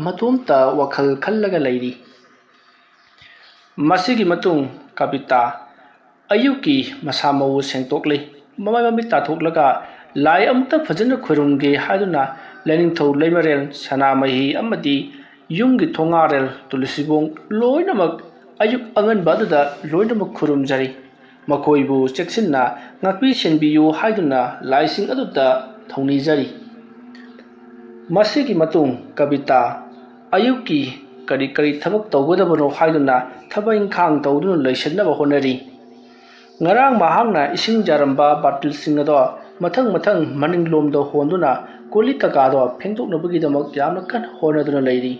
ꯃꯇꯣꯝꯇ ꯋꯥꯈꯜ ꯈꯜꯂꯒ ꯂꯩꯔꯤ꯫ ꯃꯁꯤꯒꯤ ꯃꯇꯨꯡ ꯀꯕꯤꯇꯥ ꯑꯌꯨꯛꯀꯤ ꯃꯁꯥ ꯃꯎ ꯁꯦꯡꯗꯣꯛꯂꯤ꯫ ꯃꯃꯥꯏ ꯃꯃꯤꯠ ꯇꯥꯊꯣꯛꯂꯒ ꯂꯥꯏ ꯑꯃꯨꯛꯇ ꯐꯖꯅ ꯈꯣꯏꯔꯨꯝꯒꯦ ꯍꯥꯏꯗꯨꯅ ꯂꯥꯏꯅꯤꯡꯊꯧ ꯂꯩꯃꯔꯦꯜ, ꯁꯅꯥꯃꯍꯤ ꯑꯃꯗꯤ ꯌꯨꯝꯒꯤ ꯊꯣꯉꯥꯔꯦꯜ, ꯇꯨꯂꯁꯤꯕꯣꯡ ꯂꯣꯏꯅꯃꯛ ꯑꯌꯨꯛ ꯑꯉꯟꯕ ꯑꯗꯨꯗ ꯂꯣꯏꯅꯃꯛ ꯈꯨꯔꯨꯝꯖꯔꯤ꯫ ꯃꯈꯣꯏꯕꯨ ꯆꯦꯛꯁꯤꯟꯅ ꯉꯥꯛꯄꯤ ꯁꯦꯟꯕꯤꯌꯨ ꯍꯥꯏꯗꯨꯅ ꯂꯥꯏꯁꯤꯡ ꯑꯗꯨꯗ ꯊꯧꯅꯤꯖꯔꯤ꯫ ꯃꯁꯤꯒꯤ ꯃꯇꯨꯡ ꯀꯕꯤꯇꯥ ꯑꯌꯨꯛꯀꯤ ꯀꯔꯤ ꯀꯔꯤ ꯊꯕꯛ ꯇꯧꯒꯗꯕꯅꯣ ꯍꯥꯏꯗꯨꯅ ꯊꯕꯛ ꯏꯪꯈꯥꯡ ꯇꯧꯗꯨꯅ ꯂꯩꯁꯤꯟꯅꯕ ꯍꯣꯠꯅꯔꯤ꯫ ꯉꯔꯥꯡ ꯃꯍꯥꯛꯅ ꯏꯁꯤꯡ ꯌꯥꯔꯝꯕ ꯕꯥꯔꯇꯤꯜꯁꯤꯡ ꯑꯗꯣ ꯃꯊꯪ ꯃꯊꯪ ꯃꯅꯤꯡꯂꯣꯝꯗ ꯍꯣꯟꯗꯨꯅ ꯀꯣꯜꯂꯤꯛ ꯀꯀꯥꯗꯣ ꯐꯦꯡꯗꯣꯛꯅꯕꯒꯤꯗꯃꯛ ꯌꯥꯝꯅ ꯀꯟꯅ ꯍꯣꯠꯅꯗꯨꯅ ꯂꯩꯔꯤ꯫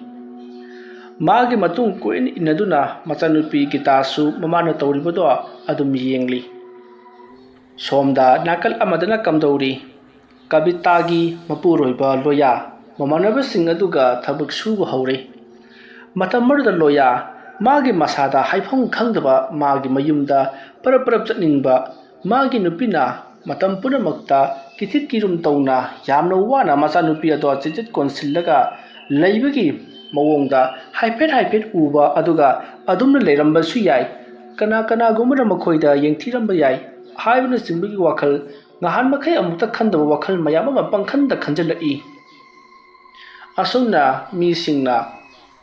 ꯃꯥꯒꯤ ꯃꯇꯨꯡ ꯀꯣꯏꯏꯟ ꯏꯟꯅꯗꯨꯅ ꯃꯆꯥꯅꯨꯄꯤ ꯒꯤꯇꯥꯁꯨ ꯃꯃꯥꯅ ꯇꯧꯔꯤꯕꯗꯣ ꯑꯗꯨꯝ ꯌꯦꯡꯂꯤ꯫ ꯁꯣꯝꯗ ꯅꯥꯀꯜ ꯑꯃꯗꯅ ꯀꯝꯗꯧꯔꯤ? ꯀꯕꯤꯇꯥꯒꯤ ꯃꯄꯨꯔꯣꯏꯕ ꯂꯣꯌꯥ ꯃꯃꯥꯟꯅꯕꯁꯤꯡ ꯑꯗꯨꯒ ꯊꯕꯛ ꯁꯨꯕ ꯍꯧꯔꯦ꯫ ꯃꯇꯝ ꯑꯗꯨꯗ ꯂꯣꯌꯥ ꯃꯥꯒꯤ ꯃꯁꯥꯗ ꯍꯥꯏꯐꯝ ꯈꯪꯗꯕ ꯃꯥꯒꯤ ꯃꯌꯨꯝꯗ ꯄꯔꯞ ꯄꯔꯞ ꯆꯠꯅꯤꯡꯕ, ꯃꯥꯒꯤ ꯅꯨꯄꯤꯅ ꯃꯇꯝ ꯄꯨꯝꯅꯃꯛꯇ ꯀꯤꯊꯤꯛ ꯀꯤꯔꯨꯝ ꯇꯧꯅ ꯌꯥꯝꯅ ꯋꯥꯅ ꯃꯆꯥꯅꯨꯄꯤ ꯑꯗꯣ ꯆꯤꯟꯖꯤꯠ ꯀꯣꯟꯁꯤꯜꯂꯒ ꯂꯩꯕꯒꯤ ꯃꯑꯣꯡꯗ ꯍꯥꯏꯐꯦꯠ ꯍꯥꯏꯐꯦꯠ ꯎꯕ ꯑꯗꯨꯒ ꯑꯗꯨꯝꯅ ꯂꯩꯔꯝꯕꯁꯨ ꯌꯥꯏ꯫ ꯀꯅꯥ ꯀꯅꯥꯒꯨꯝꯕꯅ ꯃꯈꯣꯏꯗ ꯌꯦꯡꯊꯤꯔꯝꯕ ꯌꯥꯏ ꯍꯥꯏꯕꯅꯆꯤꯡꯕꯒꯤ ꯋꯥꯈꯜ ꯉꯍꯥꯟ ꯃꯈꯩ ꯑꯃꯨꯛꯇ ꯈꯟꯗꯕ ꯋꯥꯈꯜ ꯃꯌꯥꯝ ꯑꯃ ꯄꯪꯈꯟꯗ ꯈꯟꯖꯤꯜꯂꯛꯏ꯫ ꯑꯁꯨꯝꯅ ꯃꯤꯁꯤꯡꯅ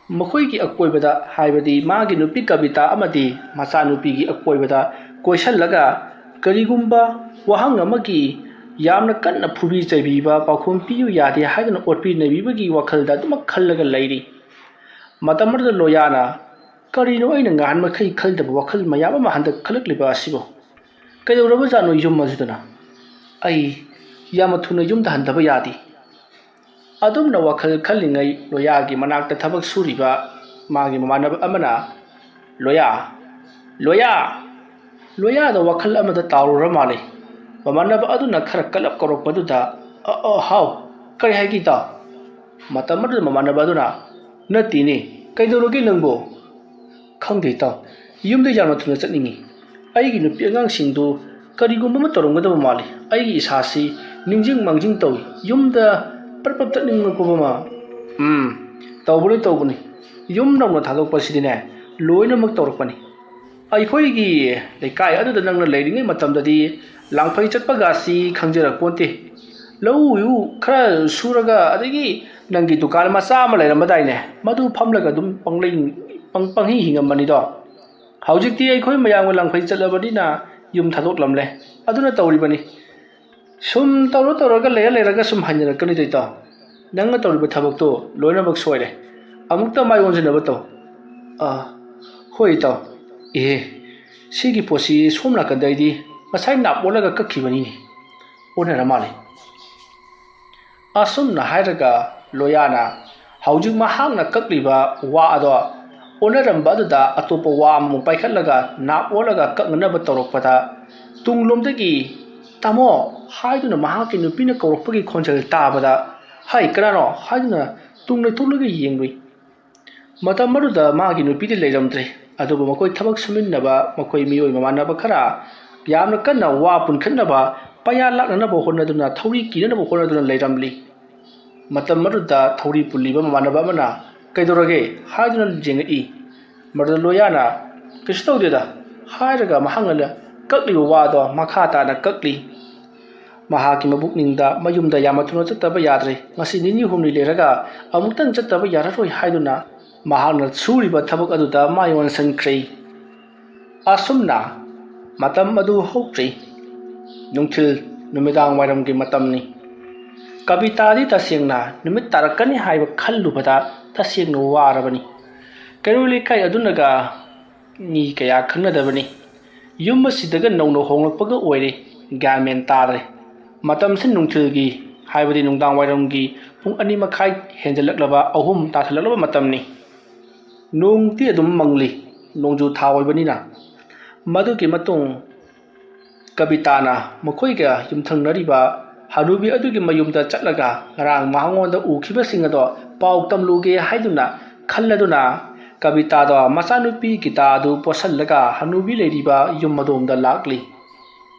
ꯃꯈꯣꯏꯒꯤ ꯑꯀꯣꯏꯕꯗ, ꯍꯥꯏꯕꯗꯤ ꯃꯥꯒꯤ ꯅꯨꯄꯤ ꯀꯕꯤꯇꯥ ꯑꯃꯗꯤ ꯃꯆꯥꯅꯨꯄꯤꯒꯤ ꯑꯀꯣꯏꯕꯗ ꯀꯣꯏꯁꯜꯂꯒ ꯀꯔꯤꯒꯨꯝꯕ ꯋꯥꯍꯪ ꯑꯃꯒꯤ ꯌꯥꯝꯅ ꯀꯟꯅ ꯐꯨꯕꯤ ꯆꯩꯕꯤꯕ, ꯄꯥꯎꯈꯨꯝ ꯄꯤꯌꯨ ꯌꯥꯗꯦ ꯍꯥꯏꯗꯨꯅ ꯑꯣꯠꯄꯤ ꯅꯩꯕꯤꯕꯒꯤ ꯋꯥꯈꯜꯗ ꯑꯗꯨꯃꯛ ꯈꯜꯂꯒ ꯂꯩꯔꯤ꯫ ꯃꯇꯝ ꯑꯗꯨꯗ ꯂꯣꯌꯥꯅ, "ꯀꯔꯤꯅꯣ ꯑꯩꯅ ꯉꯍꯥꯟ ꯃꯈꯩ ꯈꯜꯗꯕ ꯋꯥꯈꯜ ꯃꯌꯥꯝ ꯑꯃ ꯍꯟꯗꯛ ꯈꯜꯂꯛꯂꯤꯕ ꯑꯁꯤꯕꯨ? ꯀꯩꯗꯧꯔꯕꯖꯥꯠꯅꯣ ꯌꯨꯝ ꯑꯁꯤꯗꯅ? ꯑꯩ ꯌꯥꯝꯅ ꯊꯨꯅ ꯌꯨꯝꯗ ꯍꯟꯗꯕ ꯌꯥꯗꯦ"꯫ ꯑꯗꯨꯝꯅ ꯋꯥꯈꯜ ꯈꯜꯂꯤꯉꯩ ꯂꯣꯌꯥꯒꯤ ꯃꯅꯥꯛꯇ ꯊꯕꯛ ꯁꯨꯔꯤꯕ ꯃꯥꯒꯤ ꯃꯃꯥꯟꯅꯕ ꯑꯃꯅ, "ꯂꯣꯌꯥ, ꯂꯣꯌꯥ!" ꯂꯣꯌꯥꯗ ꯋꯥꯈꯜ ꯑꯃꯗ ꯇꯥꯎꯔꯨꯔ ꯃꯥꯜꯂꯦ꯫ ꯃꯃꯥꯟꯅꯕ ꯑꯗꯨꯅ ꯈꯔ ꯀꯜꯂꯞ ꯀꯧꯔꯛꯄꯗꯨꯗ, "ꯑ, ꯑ, ꯍꯥꯎ, ꯀꯔꯤ ꯍꯥꯏꯒꯦ ꯏꯇꯥꯎ?" ꯃꯇꯝ ꯑꯗꯨꯗ ꯃꯃꯥꯟꯅꯕ ꯑꯗꯨꯅ, "ꯅꯠꯇꯦꯅꯦ, ꯀꯩꯗꯧꯔꯒꯦ ꯅꯪꯕꯨ?" "ꯈꯪꯗꯦ ꯏꯇꯥꯎ, ꯌꯨꯝꯗ ꯌꯥꯝꯅ ꯊꯨꯅ ꯆꯠꯅꯤꯡꯉꯤ꯫ ꯑꯩꯒꯤ ꯅꯨꯄꯤ ꯑꯉꯥꯡꯁꯤꯡꯗꯨ ꯀꯔꯤꯒꯨꯝꯕ ꯑꯃ ꯇꯧꯔꯝꯒꯗꯕ ꯃꯥꯜꯂꯤ꯫ ꯑꯩꯒꯤ ꯏꯁꯥꯁꯤ ꯅꯤꯡꯁꯤꯡ ꯃꯥꯡꯖꯤꯡ ꯇꯧꯏ꯫ ꯌꯨꯝꯗ ꯄ꯭ꯔꯞ ꯄ꯭ꯔꯞ ꯆꯠꯅꯤꯡꯂꯛꯄ ꯑꯃ"꯫ "ꯎꯝ, ꯇꯧꯕꯅꯤ, ꯇꯧꯕꯅꯤ꯫ ꯌꯨꯝ ꯅꯧꯅ ꯊꯥꯗꯣꯛꯄꯁꯤꯗꯤꯅꯦ, ꯂꯣꯏꯅꯃꯛ ꯇꯧꯔꯛꯄꯅꯤ꯫ ꯑꯩꯈꯣꯏꯒꯤ ꯂꯩꯀꯥꯏ ꯑꯗꯨꯗ ꯅꯪꯅ ꯂꯩꯔꯤꯉꯩ ꯃꯇꯝꯗꯗꯤ ꯂꯥꯡꯐꯩ ꯆꯠꯄꯒꯥꯁꯤ ꯈꯪꯖꯔꯛꯄꯣꯟꯇꯦ꯫ ꯂꯧ ꯏꯎ ꯈꯔ ꯁꯨꯔꯒ, ꯑꯗꯒꯤ ꯅꯪꯒꯤ ꯗꯨꯀꯥꯟ ꯃꯆꯥ ꯑꯃ ꯂꯩꯔꯝꯕꯗꯥꯏꯅꯦ, ꯃꯗꯨ ꯐꯝꯂꯒ ꯑꯗꯨꯝ ꯄꯪꯂꯩ-, ꯄꯪ-, ꯄꯪꯍꯤꯡ ꯍꯤꯡꯉꯝꯕꯅꯤꯗꯣ꯫ ꯍꯧꯖꯤꯛꯇꯤ ꯑꯩꯈꯣꯏ ꯃꯌꯥꯝꯒ ꯂꯥꯡꯐꯩ ꯆꯠꯂꯕꯅꯤꯅ ꯌꯨꯝ ꯊꯥꯗꯣꯛꯂꯝꯂꯦ꯫ ꯑꯗꯨꯅ ꯇꯧꯔꯤꯕꯅꯤ꯫ ꯁꯨꯝ ꯇꯧꯔ ꯇꯧꯔꯒ ꯂꯩꯔ ꯂꯩꯔꯒ ꯁꯨꯝ ꯍꯩꯅꯔꯛꯀꯅꯤꯗ ꯏꯇꯥꯎ꯫ ꯅꯪꯅ ꯇꯧꯔꯤꯕ ꯊꯕꯛꯇꯣ ꯂꯣꯏꯅꯃꯛ ꯁꯣꯏꯔꯦ꯫ ꯑꯃꯨꯛꯇ ꯃꯥꯏ ꯑꯣꯟꯁꯤꯟꯅꯕ ꯇꯧ꯫ ꯑꯥ, ꯍꯣꯏ ꯏꯇꯥꯎ꯫ ꯏꯍꯦ, ꯁꯤꯒꯤ ꯄꯣꯠꯁꯤ ꯁꯣꯝ ꯅꯥꯀꯟꯗ ꯑꯩꯗꯤ ꯉꯁꯥꯏ ꯅꯥꯞ ꯑꯣꯜꯂꯒ ꯀꯛꯈꯤꯕꯅꯤꯅꯦ꯫ ꯑꯣꯟꯅꯔ ꯃꯥꯜꯂꯦ꯫ ꯑꯁꯨꯝꯅ ꯍꯥꯏꯔꯒ ꯂꯣꯌꯥꯅ ꯍꯧꯖꯤꯛ ꯃꯍꯥꯛꯅ ꯀꯛꯂꯤꯕ ꯋꯥ ꯑꯗꯣ ꯑꯣꯟꯅꯔꯝꯕ ꯑꯗꯨꯗ ꯑꯇꯣꯞꯄ ꯋꯥ ꯑꯃꯃꯨꯛ ꯄꯥꯏꯈꯠꯂꯒ ꯅꯥꯞ ꯑꯣꯜꯂꯒ ꯀꯛꯅꯅꯕ ꯇꯧꯔꯛꯄꯗ, ꯇꯨꯡꯂꯣꯝꯗꯒꯤ "ꯇꯥꯃꯣ" ꯍꯥꯏꯗꯨꯅ ꯃꯍꯥꯛꯀꯤ ꯅꯨꯄꯤꯅ ꯀꯧꯔꯛꯄꯒꯤ ꯈꯣꯟꯖꯦꯜ ꯇꯥꯕꯗ, "ꯍꯩ, ꯀꯅꯥꯅꯣ?" ꯍꯥꯏꯗꯨꯅ ꯇꯨꯡ ꯂꯩꯊꯣꯛꯂꯒ ꯌꯦꯡꯂꯨꯏ꯫ ꯃꯇꯝ ꯑꯗꯨꯗ ꯃꯥꯒꯤ ꯅꯨꯄꯤꯗꯤ ꯂꯩꯔꯝꯗ꯭ꯔꯦ, ꯑꯗꯨꯕꯨ ꯃꯈꯣꯏ ꯊꯕꯛ ꯁꯨꯃꯤꯟꯅꯕ ꯃꯈꯣꯏ ꯃꯤꯑꯣꯏ ꯃꯃꯥꯟꯅꯕ ꯈꯔ ꯌꯥꯝꯅ ꯀꯟꯅ ꯋꯥ ꯄꯨꯟꯈꯠꯅꯕ, ꯄꯩꯌꯥ ꯂꯥꯛꯅꯅꯕ ꯍꯣꯠꯅꯗꯨꯅ, ꯊꯧꯔꯤ ꯀꯤꯅꯅꯕ ꯍꯣꯠꯅꯗꯨꯅ ꯂꯩꯔꯝꯂꯤ꯫ ꯃꯇꯝ ꯑꯗꯨꯗ ꯊꯧꯔꯤ ꯄꯨꯜꯂꯤꯕ ꯃꯃꯥꯟꯅꯕ ꯑꯃꯅ "ꯀꯩꯗꯧꯔꯒꯦ?" ꯍꯥꯏꯗꯨꯅ ꯌꯦꯡꯉꯛꯏ꯫ ꯃꯗꯨꯗ ꯂꯣꯌꯥꯅ "ꯀꯩꯁꯨ ꯇꯧꯗꯦꯗ" ꯍꯥꯏꯔꯒ ꯃꯍꯥꯛꯅ ꯀꯛꯂꯤꯕ ꯋꯥꯗꯣ ꯃꯈꯥ ꯇꯥꯅ ꯀꯛꯂꯤ꯫ ꯃꯍꯥꯛꯀꯤ ꯃꯕꯨꯛꯅꯤꯡꯗ ꯃꯌꯨꯝꯗ ꯌꯥꯝꯅ ꯊꯨꯅ ꯆꯠꯇꯕ ꯌꯥꯗ꯭ꯔꯦ, ꯉꯁꯤ ꯅꯤꯅꯤ ꯍꯨꯝꯅꯤ ꯂꯩꯔꯒ ꯑꯃꯨꯛꯇꯪ ꯆꯠꯇꯕ ꯌꯥꯔꯔꯣꯏ ꯍꯥꯏꯗꯨꯅ ꯃꯍꯥꯛꯅ ꯁꯨꯔꯤꯕ ꯊꯕꯛ ꯑꯗꯨꯗ ꯃꯥꯏ ꯑꯣꯟꯁꯤꯟꯈ꯭ꯔꯦ꯫ ꯑꯁꯨꯝꯅ ꯃꯇꯝ ꯑꯗꯨ ꯍꯧꯈ꯭ꯔꯦ꯫ ꯅꯨꯡꯊꯤꯜ, ꯅꯨꯃꯤꯗꯥꯡ ꯋꯥꯏꯔꯝꯒꯤ ꯃꯇꯝꯅꯤ꯫ ꯀꯕꯤꯇꯥꯗꯤ ꯇꯁꯦꯡꯅ ꯅꯨꯃꯤꯠ ꯇꯥꯔꯛꯀꯅꯤ ꯍꯥꯏꯕ ꯈꯜꯂꯨꯕꯗ ꯇꯁꯦꯡꯅ ꯋꯥꯔꯕꯅꯤ꯫ ꯀꯩꯔꯣꯏ ꯂꯩꯀꯥꯏ ꯑꯗꯨꯅꯒ ꯃꯤ ꯀꯌꯥ ꯈꯪꯅꯗꯕꯅꯤ꯫ ꯌꯨꯝ ꯑꯁꯤꯗꯒ ꯅꯧꯅ ꯍꯣꯡꯂꯛꯄꯒ ꯑꯣꯏꯔꯦ, ꯒ꯭ꯌꯥꯟ ꯃꯦꯟ ꯇꯥꯗ꯭ꯔꯦ꯫ ꯃꯇꯝꯁꯤ ꯅꯨꯡꯊꯤꯜꯒꯤ, ꯍꯥꯏꯕꯗꯤ ꯅꯨꯡꯗꯥꯡ ꯋꯥꯏꯔꯝꯒꯤ ꯄꯨꯡ ꯑꯅꯤ ꯃꯈꯥꯏ ꯍꯦꯟꯖꯜꯂꯛꯂꯕ, ꯑꯍꯨꯝ ꯇꯥꯁꯜꯂꯛꯂꯕ ꯃꯇꯝꯅꯤ꯫ ꯅꯣꯡꯗꯤ ꯑꯗꯨꯝ ꯃꯪꯂꯤ, ꯅꯣꯡꯖꯨ ꯊꯥ ꯑꯣꯏꯕꯅꯤꯅ꯫ ꯃꯗꯨꯒꯤ ꯃꯇꯨꯡ ꯀꯕꯤꯇꯥꯅ ꯃꯈꯣꯏꯒ ꯌꯨꯝꯊꯪꯅꯔꯤꯕ ꯍꯅꯨꯕꯤ ꯑꯗꯨꯒꯤ ꯃꯌꯨꯝꯗ ꯆꯠꯂꯒ ꯉꯔꯥꯡ ꯃꯉꯣꯟꯗ ꯎꯈꯤꯕꯁꯤꯡ ꯑꯗꯣ ꯄꯥꯎ ꯇꯝꯂꯨꯒꯦ ꯍꯥꯏꯗꯨꯅ ꯈꯜꯂꯗꯨꯅ ꯀꯕꯤꯇꯥꯗꯣ ꯃꯆꯥꯅꯨꯄꯤ ꯒꯤꯇꯥ ꯑꯗꯨ ꯄꯣꯠꯁꯜꯂꯒ ꯍꯅꯨꯕꯤ ꯂꯩꯔꯤꯕ ꯌꯨꯝ ꯑꯗꯣꯝꯗ ꯂꯥꯛꯂꯤ꯫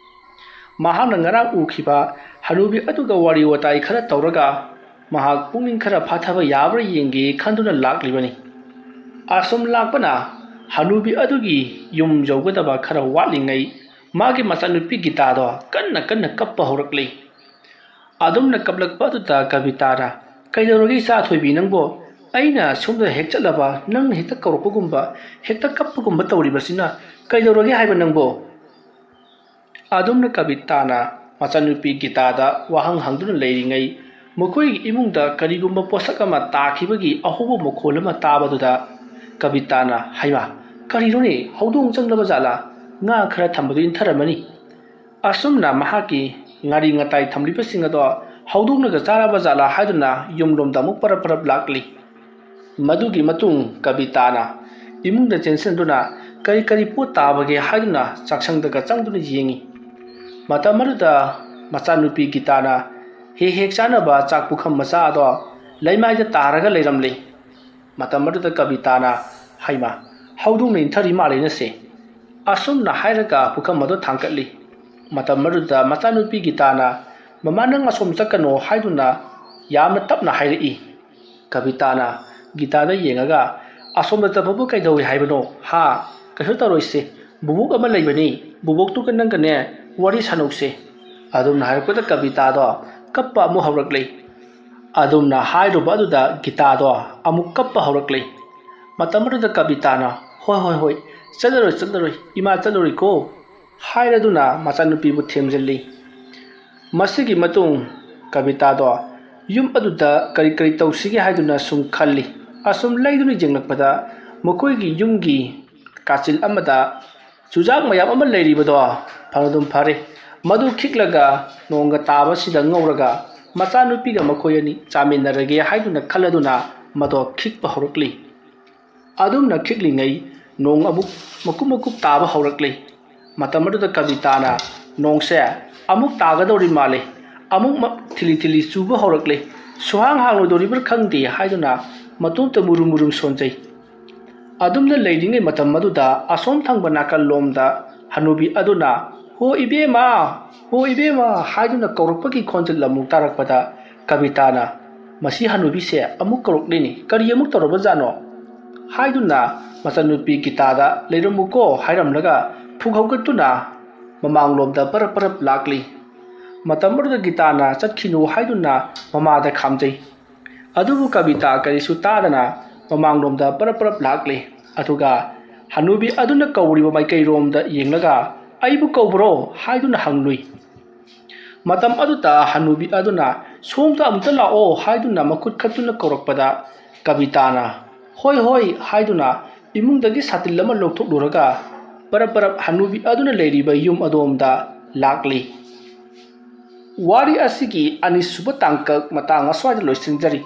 ꯃꯍꯥꯛꯅ ꯉꯔꯥꯡ ꯎꯈꯤꯕ ꯍꯅꯨꯕꯤ ꯑꯗꯨꯒ ꯋꯥꯔꯤ ꯋꯥꯇꯥꯏ ꯈꯔ ꯇꯧꯔꯒ ꯃꯍꯥꯛ ꯄꯨꯛꯅꯤꯡ ꯈꯔ ꯐꯥꯊꯕ ꯌꯥꯕ꯭ꯔꯥ ꯌꯦꯡꯒꯦ ꯈꯟꯗꯨꯅ ꯂꯥꯛꯂꯤꯕꯅꯤ꯫ ꯑꯁꯨꯝ ꯂꯥꯛꯄꯅ ꯍꯅꯨꯕꯤ ꯑꯗꯨꯒꯤ ꯌꯨꯝ ꯌꯧꯒꯗꯕ ꯈꯔ ꯋꯥꯠꯂꯤꯉꯩ ꯃꯥꯒꯤ ꯃꯆꯥꯅꯨꯄꯤ ꯒꯤꯇꯥꯗꯣ ꯀꯟꯅ ꯀꯟꯅ ꯀꯞꯄ ꯍꯧꯔꯛꯂꯤ꯫ ꯑꯗꯨꯝꯅ ꯀꯞꯂꯛꯄ ꯑꯗꯨꯗ ꯀꯕꯤꯇꯥꯅ, "ꯀꯩꯗꯧꯔꯒꯦ ꯏꯆꯥ ꯊꯣꯏꯕꯤ ꯅꯪꯕꯣ? ꯑꯩꯅ ꯁꯣꯝꯗ ꯍꯦꯛ ꯆꯠꯂꯕ ꯅꯪ ꯍꯦꯛꯇ ꯀꯧꯔꯛꯄꯒꯨꯝꯕ, ꯍꯦꯛꯇ ꯀꯞꯄꯒꯨꯝꯕ ꯇꯧꯔꯤꯕꯁꯤꯅ ꯀꯩꯗꯧꯔꯒꯦ ꯍꯥꯏꯕ ꯅꯪꯕꯣ?" ꯑꯗꯨꯝꯅ ꯀꯕꯤꯇꯥꯅ ꯃꯆꯥꯅꯨꯄꯤ ꯒꯤꯇꯥꯗ ꯋꯥꯍꯪ ꯍꯪꯗꯨꯅ ꯂꯩꯔꯤꯉꯩ, ꯃꯈꯣꯏꯒꯤ ꯏꯃꯨꯡꯗ ꯀꯔꯤꯒꯨꯝꯕ ꯄꯣꯠꯁꯛ ꯑꯃ ꯇꯥꯈꯤꯕꯒꯤ ꯑꯍꯧꯕ ꯃꯈꯣꯜ ꯑꯃ ꯇꯥꯕꯗꯨꯗ ꯀꯕꯤꯇꯥꯅ, "ꯍꯩꯃꯥ, ꯀꯔꯤꯅꯣꯅꯦ? ꯍꯧꯗꯣꯡ ꯆꯪꯂꯕ ꯖꯥꯠꯂꯥ? ꯉꯥ ꯈꯔ ꯊꯝꯕꯗꯨ ꯏꯟꯊꯔꯝꯃꯅꯤ꯫" ꯑꯁꯨꯝꯅ ꯃꯍꯥꯛꯀꯤ ꯉꯥꯔꯤ ꯉꯇꯥꯏ ꯊꯝꯂꯤꯕꯁꯤꯡ ꯑꯗꯣ ꯍꯧꯗꯣꯡꯅꯒ ꯆꯥꯔꯕ ꯖꯥꯠꯂꯥ ꯍꯥꯏꯗꯨꯅ ꯌꯨꯝꯂꯣꯝꯗ ꯑꯃꯨꯛ ꯄꯔꯞ ꯄꯔꯞ ꯂꯥꯛꯂꯤ꯫ ꯃꯗꯨꯒꯤ ꯃꯇꯨꯡ ꯀꯕꯤꯇꯥꯅ ꯏꯃꯨꯡꯗ ꯆꯦꯟꯁꯤꯟꯗꯨꯅ ꯀꯔꯤ ꯀꯔꯤ ꯄꯣꯠ ꯇꯥꯕꯒꯦ ꯍꯥꯏꯗꯨꯅ ꯆꯥꯛꯁꯪꯗꯒ ꯆꯪꯗꯨꯅ ꯌꯦꯡꯉꯤ꯫ ꯃꯇꯝ ꯑꯗꯨꯗ ꯃꯆꯥꯅꯨꯄꯤ ꯒꯤꯇꯥꯅ ꯍꯦꯛ ꯍꯦꯛ ꯆꯥꯅꯕ ꯆꯥꯛ ꯄꯨꯈꯝ ꯃꯆꯥ ꯑꯗꯣ ꯂꯩꯃꯥꯏꯗ ꯇꯥꯔꯒ ꯂꯩꯔꯝꯂꯤ꯫ ꯃꯇꯝ ꯑꯗꯨꯗ ꯀꯕꯤꯇꯥꯅ, "ꯍꯩꯃꯥ, ꯍꯧꯗꯣꯡꯅ ꯏꯟꯊꯔꯤ ꯃꯥꯜꯂꯦꯅꯁꯦ꯫" ꯑꯁꯨꯝꯅ ꯍꯥꯏꯔꯒ ꯄꯨꯈꯝ ꯑꯗꯨ ꯊꯥꯡꯒꯠꯂꯤ꯫ ꯃꯇꯝ ꯑꯗꯨꯗ ꯃꯆꯥꯅꯨꯄꯤ ꯒꯤꯇꯥꯅ, "ꯃꯃꯥ, ꯅꯪ ꯑꯁꯣꯝ ꯆꯠꯀꯅꯣ" ꯍꯥꯏꯗꯨꯅ ꯌꯥꯝꯅ ꯇꯞꯅ ꯍꯥꯏꯔꯛꯏ꯫ ꯀꯕꯤꯇꯥꯅ ꯒꯤꯇꯥꯗ ꯌꯦꯡꯉꯒ, "ꯑꯁꯣꯝꯗ ꯆꯠꯄꯕꯨ ꯀꯩꯗꯧꯏ ꯍꯥꯏꯕꯅꯣ? ꯍꯥ? ꯀꯩꯁꯨ ꯇꯧꯔꯣꯏꯁꯦ꯫ ꯕꯨꯕꯣꯛ ꯑꯃ ꯂꯩꯕꯅꯤ, ꯕꯨꯕꯣꯛꯇꯨꯒ ꯅꯪꯒꯅꯦ ꯋꯥꯔꯤ ꯁꯥꯟꯅꯧꯁꯦ꯫" ꯑꯗꯨꯝꯅ ꯍꯥꯏꯔꯛꯄꯗ ꯀꯕꯤꯇꯥꯗꯣ ꯀꯞꯄ ꯑꯃꯨꯛ ꯍꯧꯔꯛꯂꯤ꯫ ꯑꯗꯨꯝꯅ ꯍꯥꯏꯔꯨꯕ ꯑꯗꯨꯗ ꯒꯤꯇꯥꯗꯣ ꯑꯃꯨꯛ ꯀꯞꯄ ꯍꯧꯔꯛꯂꯤ꯫ ꯃꯇꯝ ꯑꯗꯨꯗ ꯀꯕꯤꯇꯥꯅ, "ꯍꯣꯏ, ꯍꯣꯏ, ꯍꯣꯏ, ꯆꯠꯂꯔꯣꯏ, ꯆꯠꯂꯔꯣꯏ, ꯏꯃꯥ ꯆꯠꯂꯔꯣꯏꯀꯣ" ꯍꯥꯏꯔꯗꯨꯅ ꯃꯆꯥꯅꯨꯄꯤꯕꯨ ꯊꯦꯝꯖꯤꯜꯂꯤ꯫ ꯃꯁꯤꯒꯤ ꯃꯇꯨꯡ ꯀꯕꯤꯇꯥꯗꯣ ꯌꯨꯝ ꯑꯗꯨꯗ ꯀꯔꯤ ꯀꯔꯤ ꯇꯧꯁꯤꯒꯦ ꯍꯥꯏꯗꯨꯅ ꯁꯨꯝ ꯈꯜꯂꯤ꯫ ꯑꯁꯨꯝ ꯂꯩꯗꯨꯅ ꯌꯦꯡꯂꯛꯄꯗ ꯃꯈꯣꯏꯒꯤ ꯌꯨꯝꯒꯤ ꯀꯥꯆꯤꯜ ꯑꯃꯗ ꯆꯨꯖꯥꯛ ꯃꯌꯥꯝ ꯑꯃ ꯂꯩꯔꯤꯕꯗꯣ ꯐꯅꯗꯨꯝ ꯐꯔꯦ꯫ ꯃꯗꯨ ꯈꯤꯛꯂꯒ ꯅꯣꯡꯒ ꯇꯥꯕꯁꯤꯗ ꯉꯧꯔꯒ ꯃꯆꯥꯅꯨꯄꯤꯒ ꯃꯈꯣꯏ ꯑꯅꯤ ꯆꯥꯃꯤꯟꯅꯔꯒꯦ ꯍꯥꯏꯗꯨꯅ ꯈꯜꯂꯗꯨꯅ ꯃꯗꯣ ꯈꯤꯛꯄ ꯍꯧꯔꯛꯂꯤ꯫ ꯑꯗꯨꯝꯅ ꯈꯤꯛꯂꯤꯉꯩ ꯅꯣꯡ ꯑꯃꯨꯛ ꯃꯀꯨꯞ ꯃꯀꯨꯞ ꯇꯥꯕ ꯍꯧꯔꯛꯂꯤ꯫ ꯃꯇꯝ ꯑꯗꯨꯗ ꯀꯕꯤꯇꯥꯅ, "ꯅꯣꯡꯁꯦ ꯑꯃꯨꯛ ꯇꯥꯒꯗꯧꯔꯤ ꯃꯥꯜꯂꯤ, ꯑꯃꯨꯛ ꯃ-, ꯊꯤꯂꯤ ꯊꯤꯂꯤ ꯆꯨꯕ ꯍꯧꯔꯛꯂꯦ, ꯁꯨꯍꯥꯡ ꯍꯥꯡꯂꯣꯏꯗꯧꯔꯤꯕ꯭ꯔꯥ ꯈꯪꯗꯦ" ꯍꯥꯏꯗꯨꯅ ꯃꯇꯣꯝꯇ ꯃꯨꯔꯨꯝ ꯃꯨꯔꯨꯝ ꯁꯣꯟꯖꯩ꯫ ꯑꯗꯨꯝꯅ ꯂꯩꯔꯤꯉꯩ ꯃꯇꯝ ꯑꯗꯨꯗ ꯑꯁꯣꯝ ꯊꯪꯕ ꯅꯥꯀꯜꯂꯣꯝꯗ ꯍꯅꯨꯕꯤ ꯑꯗꯨꯅ, "ꯍꯣ ꯏꯕꯦꯝꯃ, ꯍꯣ ꯏꯕꯦꯝꯃ" ꯍꯥꯏꯗꯨꯅ ꯀꯧꯔꯛꯄꯒꯤ ꯈꯣꯟꯖꯦꯜ ꯑꯃꯨꯛ ꯇꯥꯔꯛꯄꯗ ꯀꯕꯤꯇꯥꯅ, "ꯃꯁꯤ ꯍꯅꯨꯕꯤꯁꯦ ꯑꯃꯨꯛ ꯀꯧꯔꯛꯂꯤꯅꯤ, ꯀꯔꯤ ꯑꯃꯨꯛ ꯇꯧꯔꯕꯖꯥꯠꯅꯣ?" ꯍꯥꯏꯗꯨꯅ ꯃꯆꯟꯅꯨꯄꯤ ꯒꯤꯇꯥꯗ "ꯂꯩꯔꯝꯃꯨꯀꯣ" ꯍꯥꯏꯔꯝꯂꯒ ꯐꯨꯛ ꯍꯧꯒꯠꯇꯨꯅ ꯃꯃꯥꯡꯂꯣꯝꯗ ꯄꯔꯞ ꯄꯔꯞ ꯂꯥꯛꯂꯤ꯫ ꯃꯇꯝ ꯑꯗꯨꯗ ꯒꯤꯇꯥꯅ "ꯆꯠꯈꯤꯅꯨ" ꯍꯥꯏꯗꯨꯅ ꯃꯃꯥꯗ ꯈꯥꯝꯖꯩ꯫ ꯑꯗꯨꯕꯨ ꯀꯕꯤꯇꯥ ꯀꯔꯤꯁꯨ ꯇꯥꯗꯅ ꯃꯃꯥꯡꯂꯣꯝꯗ ꯄꯔꯞ ꯄꯔꯞ ꯂꯥꯛꯂꯤ꯫ ꯑꯗꯨꯒ ꯍꯅꯨꯕꯤ ꯑꯗꯨꯅ ꯀꯧꯔꯤꯕ ꯃꯥꯏꯀꯩꯔꯣꯝꯗ ꯌꯦꯡꯂꯒ "ꯑꯩꯕꯨ ꯀꯧꯕ꯭ꯔꯣ?" ꯍꯥꯏꯗꯨꯅ ꯍꯪꯂꯨꯏ꯫ ꯃꯇꯝ ꯑꯗꯨꯗ ꯍꯅꯨꯕꯤ ꯑꯗꯨꯅ "ꯁꯣꯝꯗ ꯑꯃꯨꯛꯇ ꯂꯥꯛꯑꯣ" ꯍꯥꯏꯗꯨꯅ ꯃꯈꯨꯠ ꯈꯠꯇꯨꯅ ꯀꯧꯔꯛꯄꯗ, ꯀꯕꯤꯇꯥꯅ "ꯍꯣꯏ, ꯍꯣꯏ" ꯍꯥꯏꯗꯨꯅ ꯏꯃꯨꯡꯗꯒꯤ ꯁꯥꯇꯤꯟ ꯑꯃ ꯂꯧꯊꯣꯛꯂꯨꯔꯒ ꯕꯔꯞ ꯕꯔꯞ ꯍꯅꯨꯕꯤ ꯑꯗꯨꯅ ꯂꯩꯔꯤꯕ ꯌꯨꯝ ꯑꯗꯣꯝꯗ ꯂꯥꯛꯂꯤ꯫ ꯋꯥꯔꯤ ꯑꯁꯤꯒꯤ ꯑꯅꯤꯁꯨꯕ ꯇꯥꯡꯀꯛ ꯃꯇꯥꯡ ꯑꯁ꯭ꯋꯥꯏꯗ ꯂꯣꯏꯁꯤꯟꯖꯔꯤ꯫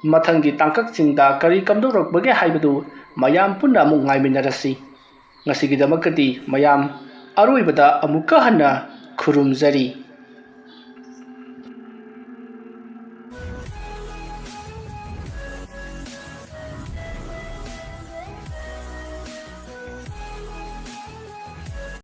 ꯃꯊꯪꯒꯤ ꯇꯥꯡꯀꯛꯁꯤꯡꯗ ꯀꯔꯤ ꯀꯝꯗꯧꯔꯛꯄꯒꯦ ꯍꯥꯏꯕꯗꯨ ꯃꯌꯥꯝ ꯄꯨꯟꯅ ꯑꯃꯨꯛ ꯉꯥꯏꯃꯤꯟꯅꯔꯁꯤ꯫ ꯉꯁꯤꯒꯤꯗꯃꯛꯇꯗꯤ ꯃꯌꯥꯝ ꯑꯔꯣꯏꯕꯗ ꯑꯃꯨꯛꯀ ꯍꯟꯅ ꯈꯨꯔꯨꯝꯖꯔꯤ꯫